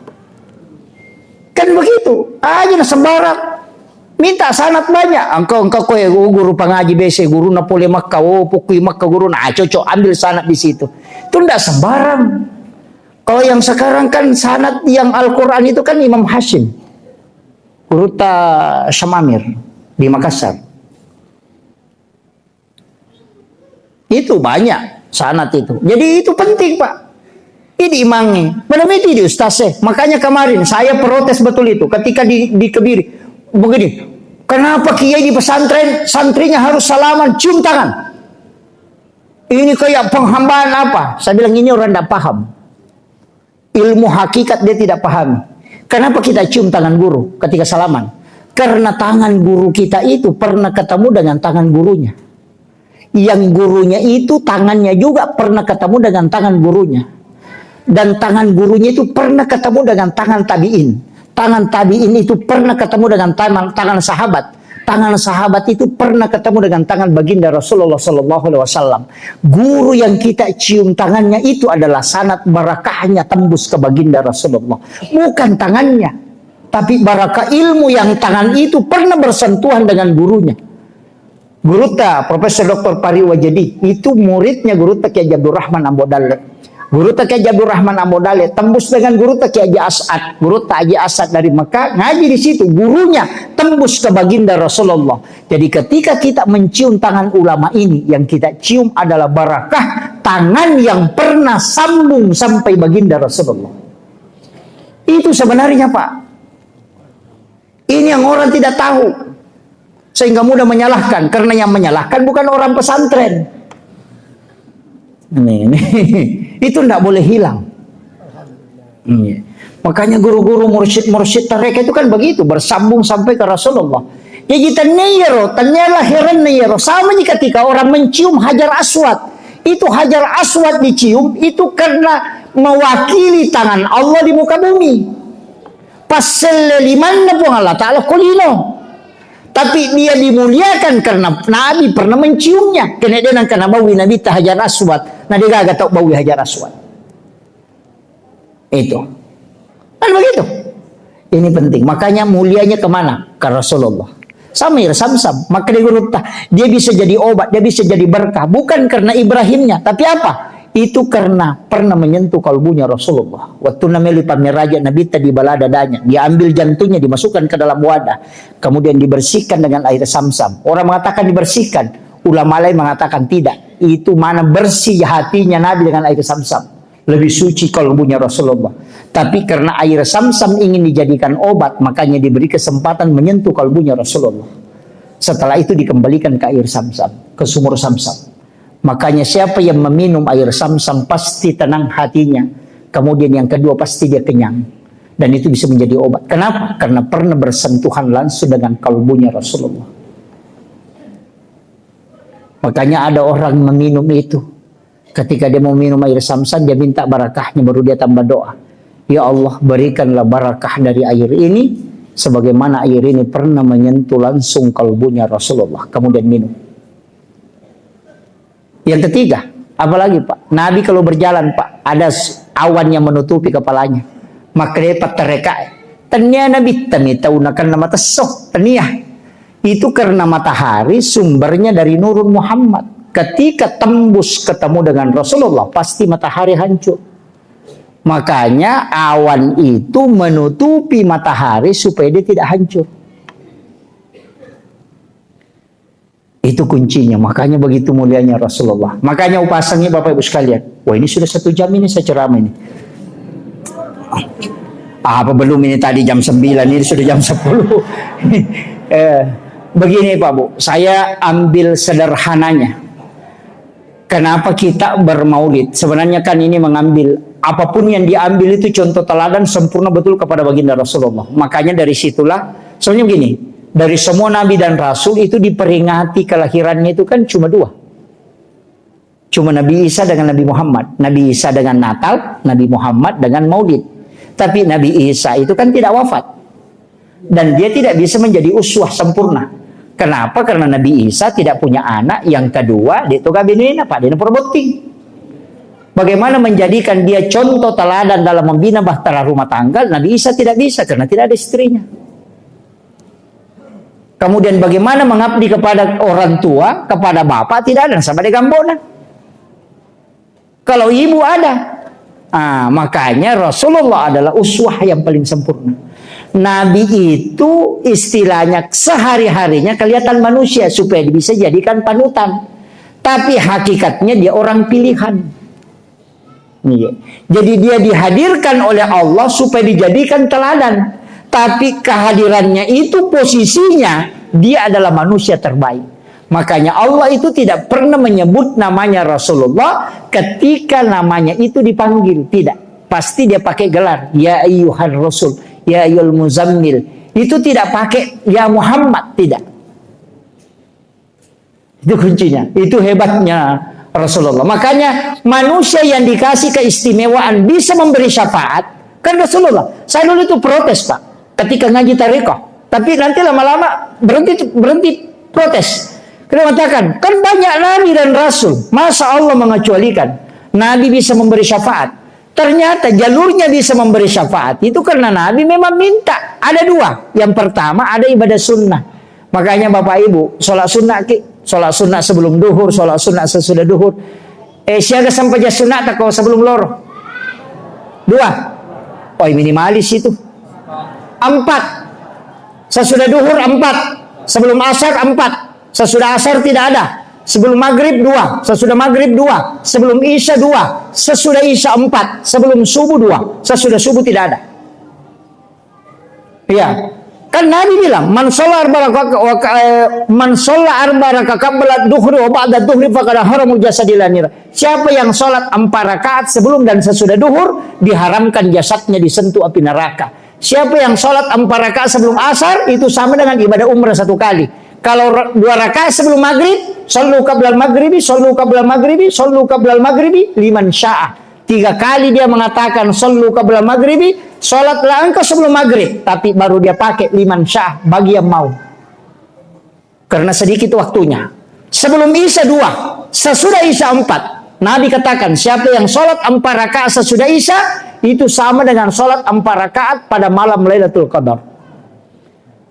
Kan begitu. Aja na sembarang. Minta sanat banyak. Engkau, engkau koe guru pangaji bese, guru na pole Makkah, oh, pokui Makkah guru, nah cocok, ambil sanat di situ. Itu ndak sembarang. Kalau yang sekarang kan sanad yang Al-Quran itu kan Imam Hashim. Gurutta Syamamir di Makassar. Itu banyak sanad itu. Jadi itu penting, Pak. Ini imangnya. Mana miti di ustaz eh. Makanya kemarin saya protes betul itu ketika di, di Kebiri. Begini, kenapa kiai di pesantren santrinya harus salaman, cium tangan? Ini kayak penghambaan apa? Saya bilang, ini orang ndak paham. Ilmu hakikat dia tidak pahami. Kenapa kita cium tangan guru ketika salaman? Karena tangan guru kita itu pernah ketemu dengan tangan gurunya. Yang gurunya itu tangannya juga pernah ketemu dengan tangan gurunya. Dan tangan gurunya itu pernah ketemu dengan tangan tabi'in. Tangan tabi'in itu pernah ketemu dengan tangan, tangan sahabat. Tangan sahabat itu pernah ketemu dengan tangan baginda Rasulullah sallallahu alaihi wasallam. Guru yang kita cium tangannya itu adalah sanad barakahnya tembus ke baginda Rasulullah. Bukan tangannya, tapi barakah ilmu yang tangan itu pernah bersentuhan dengan gurunya. Gurutta Profesor Doktor Pari Wajedi itu muridnya Gurutta Kiai Abdurrahman Ambo Dalle. Gurutta Kiai Abdurrahman Ambo Dalle tembus dengan Gurutta Kiai Haji As'ad. Gurutta Haji As'ad dari Mekah ngaji di situ. Gurunya tembus ke baginda Rasulullah. Jadi ketika kita mencium tangan ulama ini, yang kita cium adalah barakah tangan yang pernah sambung sampai baginda Rasulullah. Itu sebenarnya, Pak. Ini yang orang tidak tahu. Sehingga mudah menyalahkan. Karena yang menyalahkan bukan orang pesantren. Ini, ini. Itu ndak boleh hilang. Iya. Makanya guru-guru, mursyid-mursyid tarekat itu kan begitu, bersambung sampai ke Rasulullah. Jaji, tennia iyaro, tennia laherenna iyaro. Sama ji ketika orang mencium Hajar Aswad. Itu Hajar Aswad dicium, itu karena mewakili tangan Allah di muka bumi. Passelle limanna Puang Allah Ta'ala ko lino. Tapi dia dimuliakan karena Nabi pernah menciumnya. Kene de nangka nabaui Nabitta Hajar Aswad. Na de gaga tau baui Hajar Aswad. Itu. Kan begitu. Ini penting. Makanya mulianya kemana? Ke Rasulullah. Sama air Samsam. Maka dia gurutta, dia bisa jadi obat, dia bisa jadi berkah. Bukan karena Ibrahimnya, tapi apa? Itu karena pernah menyentuh kalbunya Rasulullah. Waktu nameli pameraja Nabi tadi bala dadanya, dia ambil jantungnya, dimasukkan ke dalam wadah, kemudian dibersihkan dengan air Samsam. Orang mengatakan dibersihkan, ulama lain mengatakan tidak. Itu mana bersih hatinya Nabi dengan air Samsam. Lebih suci kalbunya Rasulullah. Tapi karena air Samsam ingin dijadikan obat, makanya diberi kesempatan menyentuh kalbunya Rasulullah. Setelah itu dikembalikan ke air Samsam, ke sumur Samsam. Makanya siapa yang meminum air Samsam pasti tenang hatinya. Kemudian yang kedua pasti dia kenyang. Dan itu bisa menjadi obat. Kenapa? Karena pernah bersentuhan langsung dengan kalbunya Rasulullah. Makanya ada orang meminum itu. Ketika dia mau minum air Samsam, dia minta barakahnya, baru dia tambah doa. Ya Allah, berikanlah barakah dari air ini, sebagaimana air ini pernah menyentuh langsung kalbunya Rasulullah. Kemudian minum. Yang ketiga, apalagi, Pak? Nabi kalau berjalan, Pak, ada s-, awan yang menutupi kepalanya. Makanya pattereka. Tennia Nabi temi tau nakenna matesso. Tennia. Itu karena matahari sumbernya dari Nurun Muhammad. Ketika tembus ketemu dengan Rasulullah, pasti matahari hancur. Makanya awan itu menutupi matahari supaya dia tidak hancur. Itu kuncinya. Makanya begitu mulianya Rasulullah. Makanya upasangi Bapak Ibu sekalian. Wah, ini sudah satu jam ini saya ceramah ini. Apa belum ini tadi jam sembilan, ini sudah jam sepuluh. Eh, begini Pak Bu, saya ambil sederhananya. Kenapa kita bermaulid? Sebenarnya kan ini mengambil, apapun yang diambil itu contoh teladan sempurna betul kepada baginda Rasulullah. Makanya dari situlah, soalnya begini, dari semua nabi dan rasul itu diperingati kelahirannya itu kan cuma dua. Cuma Nabi Isa dengan Nabi Muhammad. Nabi Isa dengan Natal, Nabi Muhammad dengan Maulid. Tapi Nabi Isa itu kan tidak wafat. Dan dia tidak bisa menjadi uswah sempurna. Kenapa? Karena Nabi Isa tidak punya anak. Yang kedua, dia itu kabinena, Pak, dia perboting. Bagaimana menjadikan dia contoh teladan dalam membina bahtera rumah tangga? Nabi Isa tidak bisa karena tidak ada istrinya. Kemudian bagaimana mengabdi kepada orang tua, kepada bapak, tidak ada, sama dengan gambona. Kalau ibu ada. Ah, makanya Rasulullah adalah uswah yang paling sempurna. Nabi itu istilahnya sehari-harinya kelihatan manusia supaya bisa dijadikan panutan. Tapi hakikatnya dia orang pilihan. Iya. Jadi dia dihadirkan oleh Allah supaya dijadikan teladan. Tapi kehadirannya itu posisinya dia adalah manusia terbaik. Makanya Allah itu tidak pernah menyebut namanya Rasulullah ketika namanya itu dipanggil. Tidak. Pasti dia pakai gelar. Ya ayyuhar rasul. Ya ayyuhal muzammil. Itu tidak pakai ya Muhammad. Tidak. Itu kuncinya. Itu hebatnya Rasulullah. Makanya manusia yang dikasih keistimewaan bisa memberi syafaat, kan Rasulullah. Saya dulu itu protes, Pak, ketika ngaji tarekat. Tapi nanti lama-lama berhenti, berhenti protes. Kita mengatakan, kan banyak nabi dan rasul. Masa Allah mengecualikan? Nabi bisa memberi syafaat. Ternyata jalurnya bisa memberi syafaat itu karena Nabi memang minta. Ada dua. Yang pertama ada ibadah sunnah. Makanya Bapak Ibu, sholat sunnah ki, sholat sunnah sebelum duhur, sholat sunnah sesudah duhur. Eh, siaga sampaja sunnah tako sebelum loro? Dua. Oh, minimalis itu. Empat. Sesudah duhur empat. Sebelum asar empat. Sesudah asar tidak ada. Sebelum maghrib dua, sesudah maghrib dua, sebelum isya dua, sesudah isya empat, sebelum subuh dua, sesudah subuh tidak ada. Iya. Kan Nabi bilang, "Man shalla arba raka-, wa ka-, eh, man shalla arba raka qabla duhri wa ba'da duhri faqad haramul jasadi ila nira." Siapa yang sholat empat rakaat sebelum dan sesudah duhur, diharamkan jasadnya disentuh api neraka. Siapa yang sholat empat rakaat sebelum asar, itu sama dengan ibadah umrah satu kali. Kalau ra-, dua rakaat sebelum maghrib, shollu qablal maghribi, shollu qablal maghribi, shollu qablal maghribi, liman syaa. Tiga kali dia mengatakan, "Shollu qablal maghribi," sholatlah engkau sebelum maghrib, tapi baru dia pakai liman syaa, bagi yang mau. Karena sedikit waktunya. Sebelum Isya dua, sesudah Isya empat. Nabi katakan, siapa yang sholat empat rakaat sesudah Isya, itu sama dengan sholat empat rakaat pada malam Lailatul Qadar.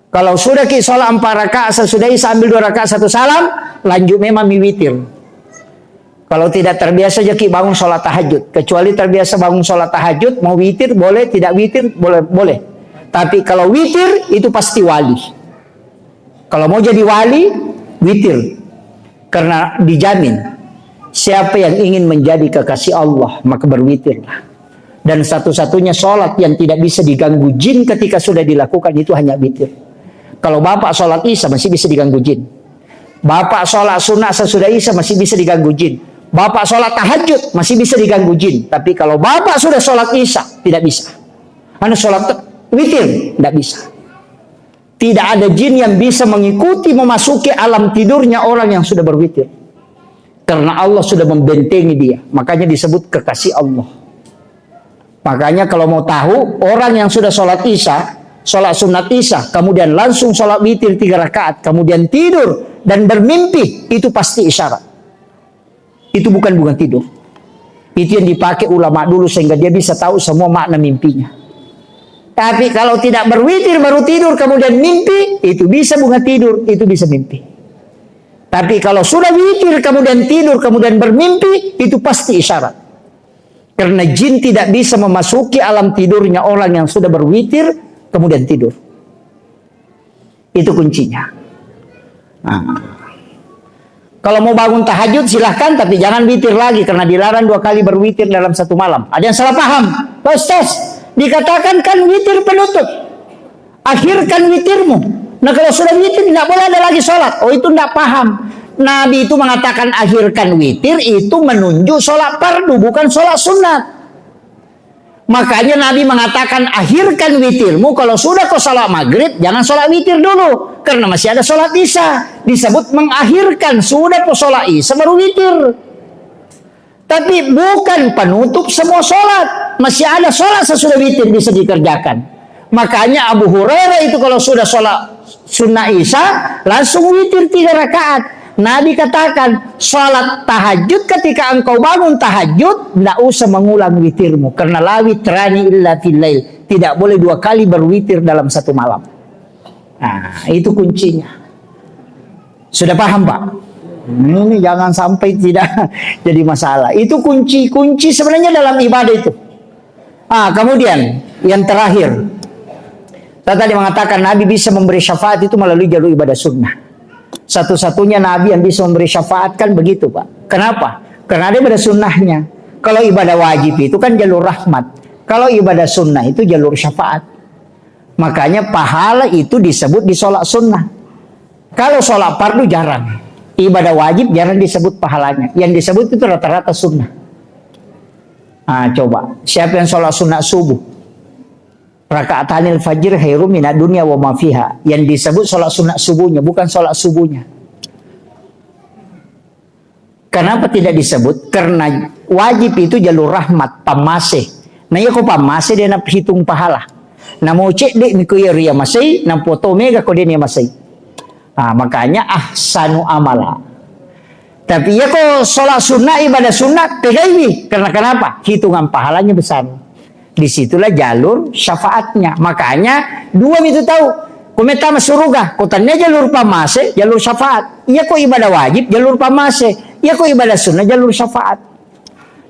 Kalau sudah ki sholat empat rakaat sesudah Isya, ambil dua rakaat satu salam, lanjut memang mi witir. Kalau tidak terbiasa jaki bangun sholat tahajud, kecuali terbiasa bangun sholat tahajud, mau witir boleh, tidak witir boleh, boleh. Tapi kalau witir itu pasti wali. Kalau mau jadi wali, witir. Karena dijamin, siapa yang ingin menjadi kekasih Allah, maka berwitirlah. Dan satu-satunya sholat yang tidak bisa diganggu jin ketika sudah dilakukan itu hanya witir. Kalau bapak sholat Isya masih bisa diganggu jin. Bapak sholat sunnah sesudah Isya masih bisa diganggu jin. Bapak sholat tahajud masih bisa diganggu jin. Tapi kalau bapak sudah sholat Isya, tidak bisa. Anu sholat te-, witir, tidak bisa. Tidak ada jin yang bisa mengikuti, memasuki alam tidurnya orang yang sudah berwitir. Karena Allah sudah membentengi dia. Makanya disebut kekasih Allah. Makanya kalau mau tahu, orang yang sudah sholat Isya, sholat sunat Isya, kemudian langsung sholat witir tiga rakaat, kemudian tidur dan bermimpi, itu pasti isyarat. Itu bukan bunga tidur. Itu yang dipakai ulama dulu sehingga dia bisa tahu semua makna mimpinya. Tapi kalau tidak berwitir baru tidur kemudian mimpi, itu bisa bunga tidur, itu bisa mimpi. Tapi kalau sudah witir kemudian tidur kemudian bermimpi, itu pasti isyarat. Karena jin tidak bisa memasuki alam tidurnya orang yang sudah berwitir kemudian tidur. Itu kuncinya. Nah. Kalau mau bangun tahajud silahkan, tapi jangan witir lagi karena dilarang dua kali berwitir dalam satu malam. Ada yang salah paham, Pak Ustaz. Dikatakan kan witir penutup. Akhirkan witirmu. Nah, kalau sudah witir tidak boleh ada lagi sholat. Oh, itu tidak paham. Nabi itu mengatakan akhirkan witir itu menunjuk sholat fardu, bukan sholat sunat. Makanya Nabi mengatakan, "Akhirkan witirmu, kalau sudah kau sholat maghrib, jangan sholat witir dulu, karena masih ada sholat isya." Disebut mengakhirkan, sudah kau sholat isya baru witir. Tapi bukan penutup semua sholat, masih ada sholat sesudah witir bisa dikerjakan. Makanya Abu Hurairah itu kalau sudah sholat sunnah isya, langsung witir tiga rakaat. Nabi katakan, "Salat tahajud, ketika engkau bangun tahajud, ndak usah mengulang witirmu, karena la witrani illa fil lail." Tidak boleh dua kali berwitir dalam satu malam. Nah, itu kuncinya. Sudah paham, Pak? Ini jangan sampai tidak jadi masalah. Itu kunci-kunci sebenarnya dalam ibadah itu. Ah, kemudian yang terakhir, saya tadi mengatakan Nabi bisa memberi syafaat itu melalui jalur ibadah sunnah. Satu-satunya Nabi yang bisa memberi syafaat kan begitu, Pak. Kenapa? Karena ada ibadah sunnahnya. Kalau ibadah wajib itu kan jalur rahmat. Kalau ibadah sunnah itu jalur syafaat. Makanya pahala itu disebut di sholat sunnah. Kalau sholat fardu jarang. Ibadah wajib jarang disebut pahalanya. Yang disebut itu rata-rata sunnah. Ah, coba. Siapa yang sholat sunat subuh? Rakaatanil fajr khairum minad dunya wa ma fiha. Yang disebut sholat sunat subuhnya, bukan sholat subuhnya. Kenapa tidak disebut? Karena wajib itu jalur rahmat, pammase. Nah, iya ko pammase dia nahitung pahala. Namo cedde mi ko iya ria masei, nampo to mega ko dia nia masei. Ah, makanya ahsanu amala. Tapi iya ko sholat sunnah, ibadah sunnah, pegaiwi. Karena kenapa? Hitungan pahalanya besar. Disitulah jalur syafaatnya. Makanya dua itu tahu. Ko metta masuruga, ko tania jalur pammase, jalur syafaat. Iya ko ibadah wajib, jalur pammase. Iya ko ibadah sunnah, jalur syafaat.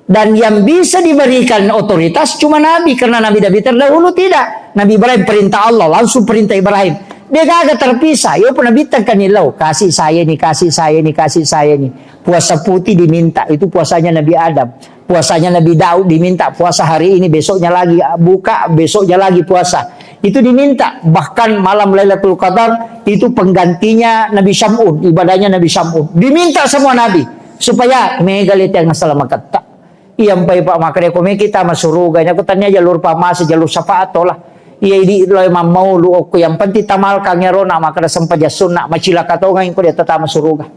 Dan yang bisa diberikan otoritas cuma Nabi, karena Nabi-Nabi terdahulu tidak. Nabi Ibrahim perintah Allah, langsung perintah Ibrahim. Dia gaga terpisah, yo pun Nabi tekan ilau, kasih saya ini, kasih saya ini, kasih saya ini. Puasa putih diminta, itu puasanya Nabi Adam. Puasanya Nabi Daud diminta, puasa hari ini, besoknya lagi buka, besoknya lagi puasa. Itu diminta. Bahkan malam Lailatul Qadar itu penggantinya Nabi Syam'un, ibadahnya Nabi Syam'un. Diminta semua nabi supaya mega lete yang selamat. Iya mpai Pak, makanya ko meki tama suruga, ini aku tanya jalur pammase, jalur syafaat tola. Iya, idi lao mammaulu okko, yang penting tamalkang iyaro na makkeda sempajang sunna, macilaka tongang ko de tatama suruga.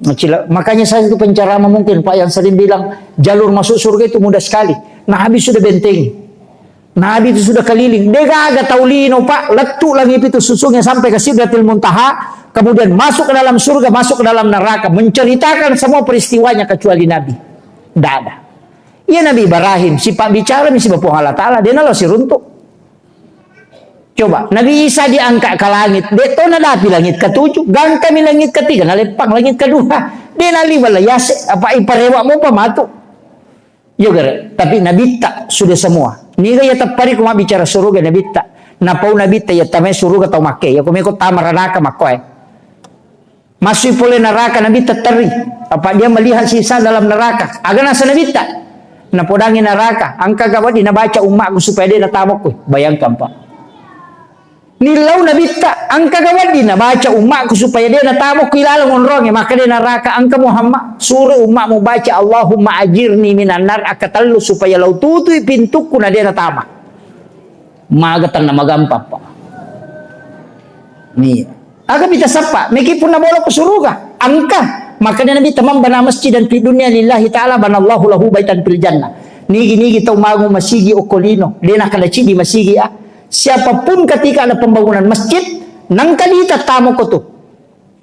Macila-, makanya saya itu penceramah mungkin, Pak, yang sering bilang jalur masuk surga itu mudah sekali. Nabi sudah bentengi. Nabi itu sudah keliling. De gaga tau lino, Pak, lettu langit pitu susungnya sampai ke Sidratil Muntaha, kemudian masuk ke dalam surga, masuk ke dalam neraka, menceritakan semua peristiwanya kecuali Nabi. Tidak ada. Iya, Nabi Ibrahim, sifat bicara mi siba Puang Allah Ta'ala, de nalo siruntuk. Coba, Nabi Isa diangkat ke langit, de to nadapi langit ketujuh, gangkami langit ketiga, naleppang langit kedua. De naliwa la yase, apa iparewa mopa matu. Yo gare, tapi Nabitta sudah semua. Niga ya teppari ko mabbicara suruga Nabitta. Napau Nabitta ya tamai suruga tau makke, ya ko meko tama ranaka makkoe. Masui pole neraka Nabitta terri. Apa dia melihat siksa dalam neraka? Aga nasa Nabitta? Napodangi neraka, angka ga wedding nabaca ummakku supaya de natamokku. Bayangkan, Pak. Nillau Nabitta, angka ga wedding nabaca ummakku supaya de natamokku ilaleng onronge, maka de neraka, angka Muhammad, suro ummakmu baca Allahumma ajirni minan nar, akka tellu supaya lau tutui pintukku na de natama. Maga tenna magampang, Pak. Nih. Aga bita sappa, meki punna bolo ke suruga. Angka. Makanya Nabi tamang bana masjid dan fi dunia lillahi ta'ala banallahu lahu baitan fil jannah. Nigi-nigi tau mangu masigi okko lino. Dena kada cidi masigi, ah. Siapapun ketika ada pembangunan masjid, nangka dita tamo ko tu.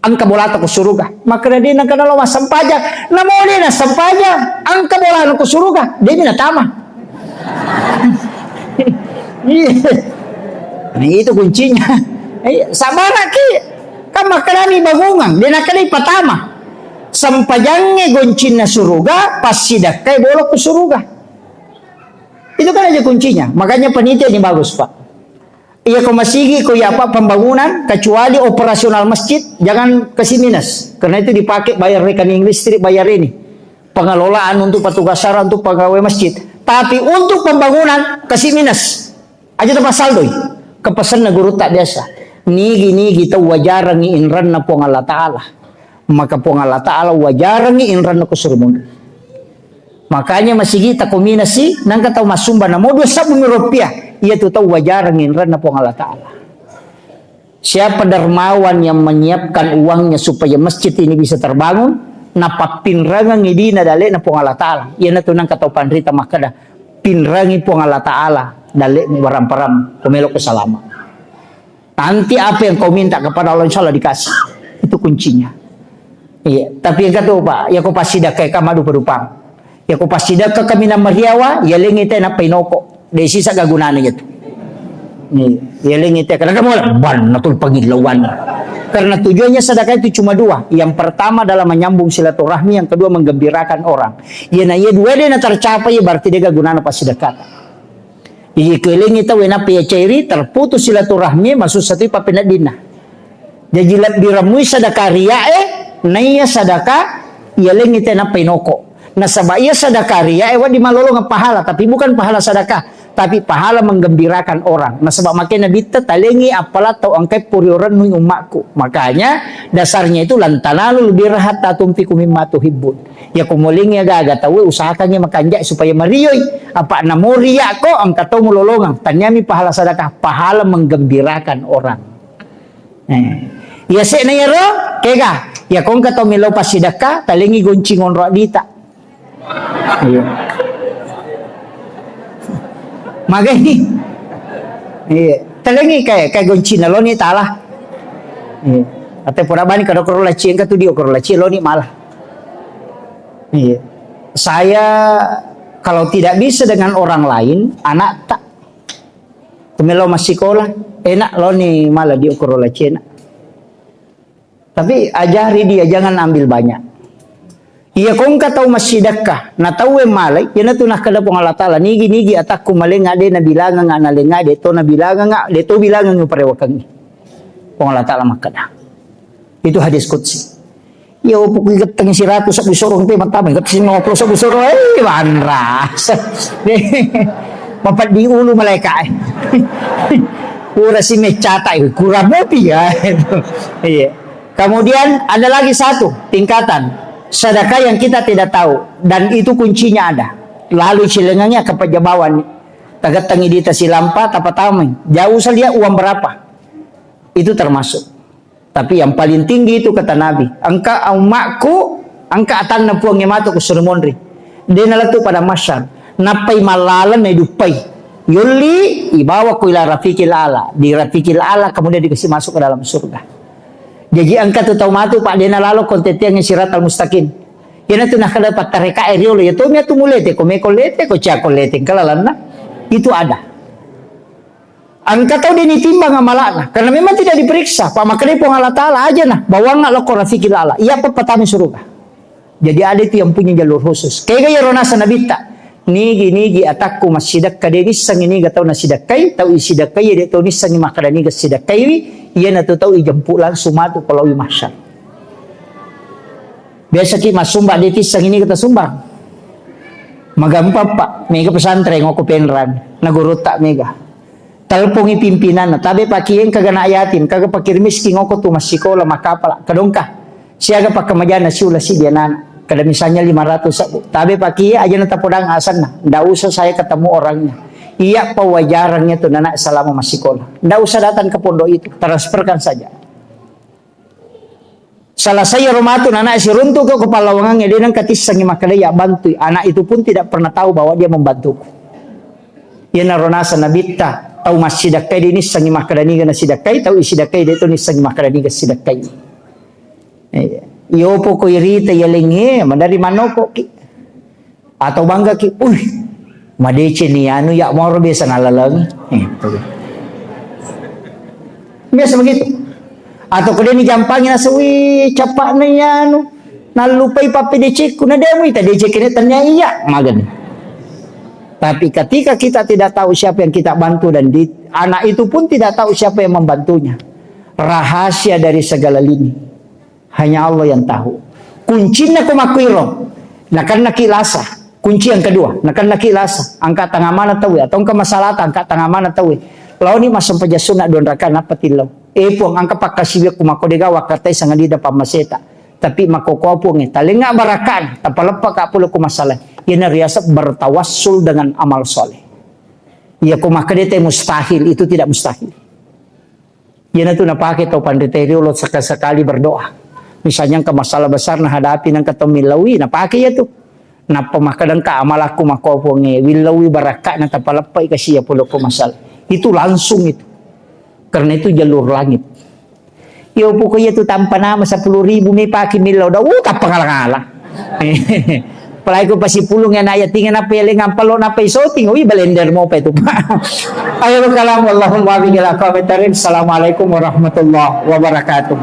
Angka bolata ko suruga. Maka dia nangka nalo massempajang. Namo dia nassempajang. Angka bolana ko suruga. Dia mina tama. Iya. Nah, itu kuncinya. Iya, sabaraki. Kan makkedani bangungang, de nakkedai patama. Sempajangnge goncinna suruga, passidakkai bolo ku suruga. Itu kan aja kuncinya. Makanya panitia ini bagus, Pak. Iya, ko masigi, ko iya, Pak, pembangunan, kecuali operasional masjid, jangan kasih minus. Karena itu dipakai bayar rekening listrik, bayar ini. Pengelolaan untuk petugas syara, untuk pegawai masjid. Tapi untuk pembangunan, kasih minus. Aja tempat saldoi. Kepesanna guru tak biasa. Nigi-nigi tau wajarangi inranna Puang Allah Ta'ala. Maka Puang Allah Ta'ala wajarangi inranna ko suruh mundur. Makanya masigi tako minasi, nangka tau massumba namo dua sabbu mi rupiah. Iya tu tau wajarangi inranna Puang Allah Ta'ala. Siapa dermawan yang menyiapkan uangnya supaya masjid ini bisa terbangun, napappinrangengi dina dalle'na Puang Allah Ta'ala. Iyanatu nangka tau panrita makkeda, "Pinrangi Puang Allah Ta'ala dalle'mu, baramparam, ko melo ko salama." Nanti apa yang kau minta kepada Allah, insya Allah dikasih. Itu kuncinya. Iya, tapi yang kata Pak, ya ko passidakka ka madu perupang. Ya ko passidakka kaminang mariawa, ya lengi te nappai noko. De sisa gagunana itu. Nih, ya lengi te karena kamu ban natul pagilauan. Karena tujuannya sedekah itu cuma dua. Yang pertama adalah menyambung silaturahmi, yang kedua menggembirakan orang. Ya na iya dua de na tercapai, ya berarti de gagunana passidakka. Jadi kelengi tau enapa ya cairi, terputus silaturahmi, masussa tu pappeneddinna. Jaji lebbirammui sadaka riae, naiya sadaka yalengngi te nappai noko. Nasaba iya sadaka riae wedding malolongeng pahala, tapi bukan pahala sadaka, tapi pahala menggembirakan orang. Nasaba makkeda Nabitta, talengi appala tau engkai puriorennu ummakku. Makanya dasarnya itu lan tanalul birra hatta tunfiqu mimma tuhibbun. Yako molengi aga-aga tauwe, usahakangi makanjai supaya marioi. Apa namo riakko engka tau mulolongeng. Tanniami pahala sadaka, pahala menggembirakan orang. Eh. Iya se'na iyaro, kega? Iya ko engka tau melo passidekka, talengi goncing onro adita. Iya. Magai. Iya. Talengi kayak, kayak goncina loni tala. Iya. Ate pura bani kada koro laci, engka tu dio koro laci loni malah. Iya. Saya kalau tidak bisa dengan orang lain, anak tak Tumelo massikola, enak loni mala di okoro lacena. Tapi ajari dia, jangan ambil banyak. Iya kongka tau massidekka, na tauwe malai, iyanatu nakkeda Puang Allah Ta'ala, nigi-nigi atakku malenga de nabilanganga nalenga de to nabilanganga, de to bilanganga parewakangi. Puang Allah Ta'ala makkeda. Itu hadis qudsi. Iya, opo ku igettengi siratu sebbu soro pe mattama, igettengi lima puluh sebbu soro, eh, wanras. Mapedding ulu malaika, eh. Pura si meccata, eh, kurang mopi ya. Iya. Kemudian ada lagi satu tingkatan sedekah yang kita tidak tahu dan itu kuncinya ada. Lalu silengannya kepejabawan. Tagattangi dita silampa, tapatamai. Jauh saja uang berapa. Itu termasuk. Tapi yang paling tinggi itu kata Nabi, engka ummakku, engka atanna Puangnge matu ku suri monri. De nalettu pada masyar. Nappai mallaleng na iduppai. Yolli, ibawa ku ila rafiqil ala. Di rafiqil ala kemudian dikasih masuk ke dalam surga. Jaji engka tu tau matu, Pak, de nalalo kontettiangnge siratal mustaqim. Iyanatu nakkeda pattarekae riolo, ya tomi atu mulete, ko meko lete, ko cako lete, engka lalenna. Itu ada. Engka tau de nitimbang amala'na, karena memang tidak diperiksa. Pak, makkedai Puang Allah Ta'ala aja nah, bawang lokko rafiqil ala. Iya, Pak, patami suruga. Jadi ada itu yang punya jalur khusus. Kega iyaro naseng Nabitta, nigi-nigi atakku massidekka, de nissengi niga tau nasidekkai, tau isidekkai, de tau nissengi makkeda niga sidekkaiwi, iyanatu tau ijemput langsung matu ko laowi mahsyar. Biasaki massumba, de tisseng ini kita sumbang. Magampang, Pak. Mega pesantren okko Penrang. Nagurutta mega. Telpongi pimpinanna. Tabe pakieng kaga anak yatim, kaga fakir miskin okko tu massikola makapala. Kedongka. Siaga pakkamajanna siula si dia nana. Kada misalnya lima ratus sabu. Tabe pakieng aja na tapodang asanna. Ndak usah saya ketemu orangnya. Iya pewajarannya tu nana selama massikola. Ndak usah datang ke pondok itu. Transferkan saja. Selesai iyaro matu, nana siruntu ke kepala wangangnge, de nengka tissengi makkeda iya bantui. Anak itu pun tidak pernah tahu bahwa dia membantuku. Iyanaro naseng Nabitta, tau massidekkai de nissengi makkeda niga nasidekkai, tau isidekkai de to nissengi makkeda niga sidekkai. Eh, yopo ko irita yalengnge, madari manokoki. Atau bangga ki, "Uih, madeceng ni anu ya moro biasa nalalengi." Eh, betul. Biasa begitu. Atau kemudian dijampangi nasa, "Wih, capakna ya anu. Nallupai pappedecekku, na demu ita decekne tanya iya," magani. Tapi ketika kita tidak tahu siapa yang kita bantu dan di, anak itu pun tidak tahu siapa yang membantunya. Rahasia dari segala lini. Hanya Allah yang tahu. Kuncinna ko makkuiro, nakennaki lasa. Kunci yang kedua, nakennaki lasa. Angka tanga mana tauwe, atau engka masalata, angka tanga mana tauwe. Laoni massempajang sunna dua rakaat, nappa tillau. Eh, Puang, angka pakkasiwiakku makko dega wakkatai sangadida pammaseta. Tapi makko ko Puang, eh, talenga barakana, tapaleppa ka pole ko masalah. Iyana riaseng bertawassul dengan amal soleh. Iya ko makkeda te mustahil, itu tidak mustahil. Iyanatu napake tau panrita riolo sekali-sekali berdoa. Misalnya engka masalah besar nahadapi, nengka tau millaui, napake iyatu. Nappa makkeda engka amalakku makko Puangnge, willaui barakka'na tapaleppai kasi iya pole ko masalah. Itu langsung itu. Karena itu jalur langit. Iyo poko iyatu tanpa nama sepuluh ribu mi pake millau da, uh, tappa ngala-ngala. Apalagi ko pasipulung ya, na yatinga nappa yaleng ampalo nappa isoting, wi, blender mopa itu, Pak. Akhirul kalam, wallahul muwaffiq ila aqwamit thariq. Assalamualaikum warahmatullahi wabarakatuh.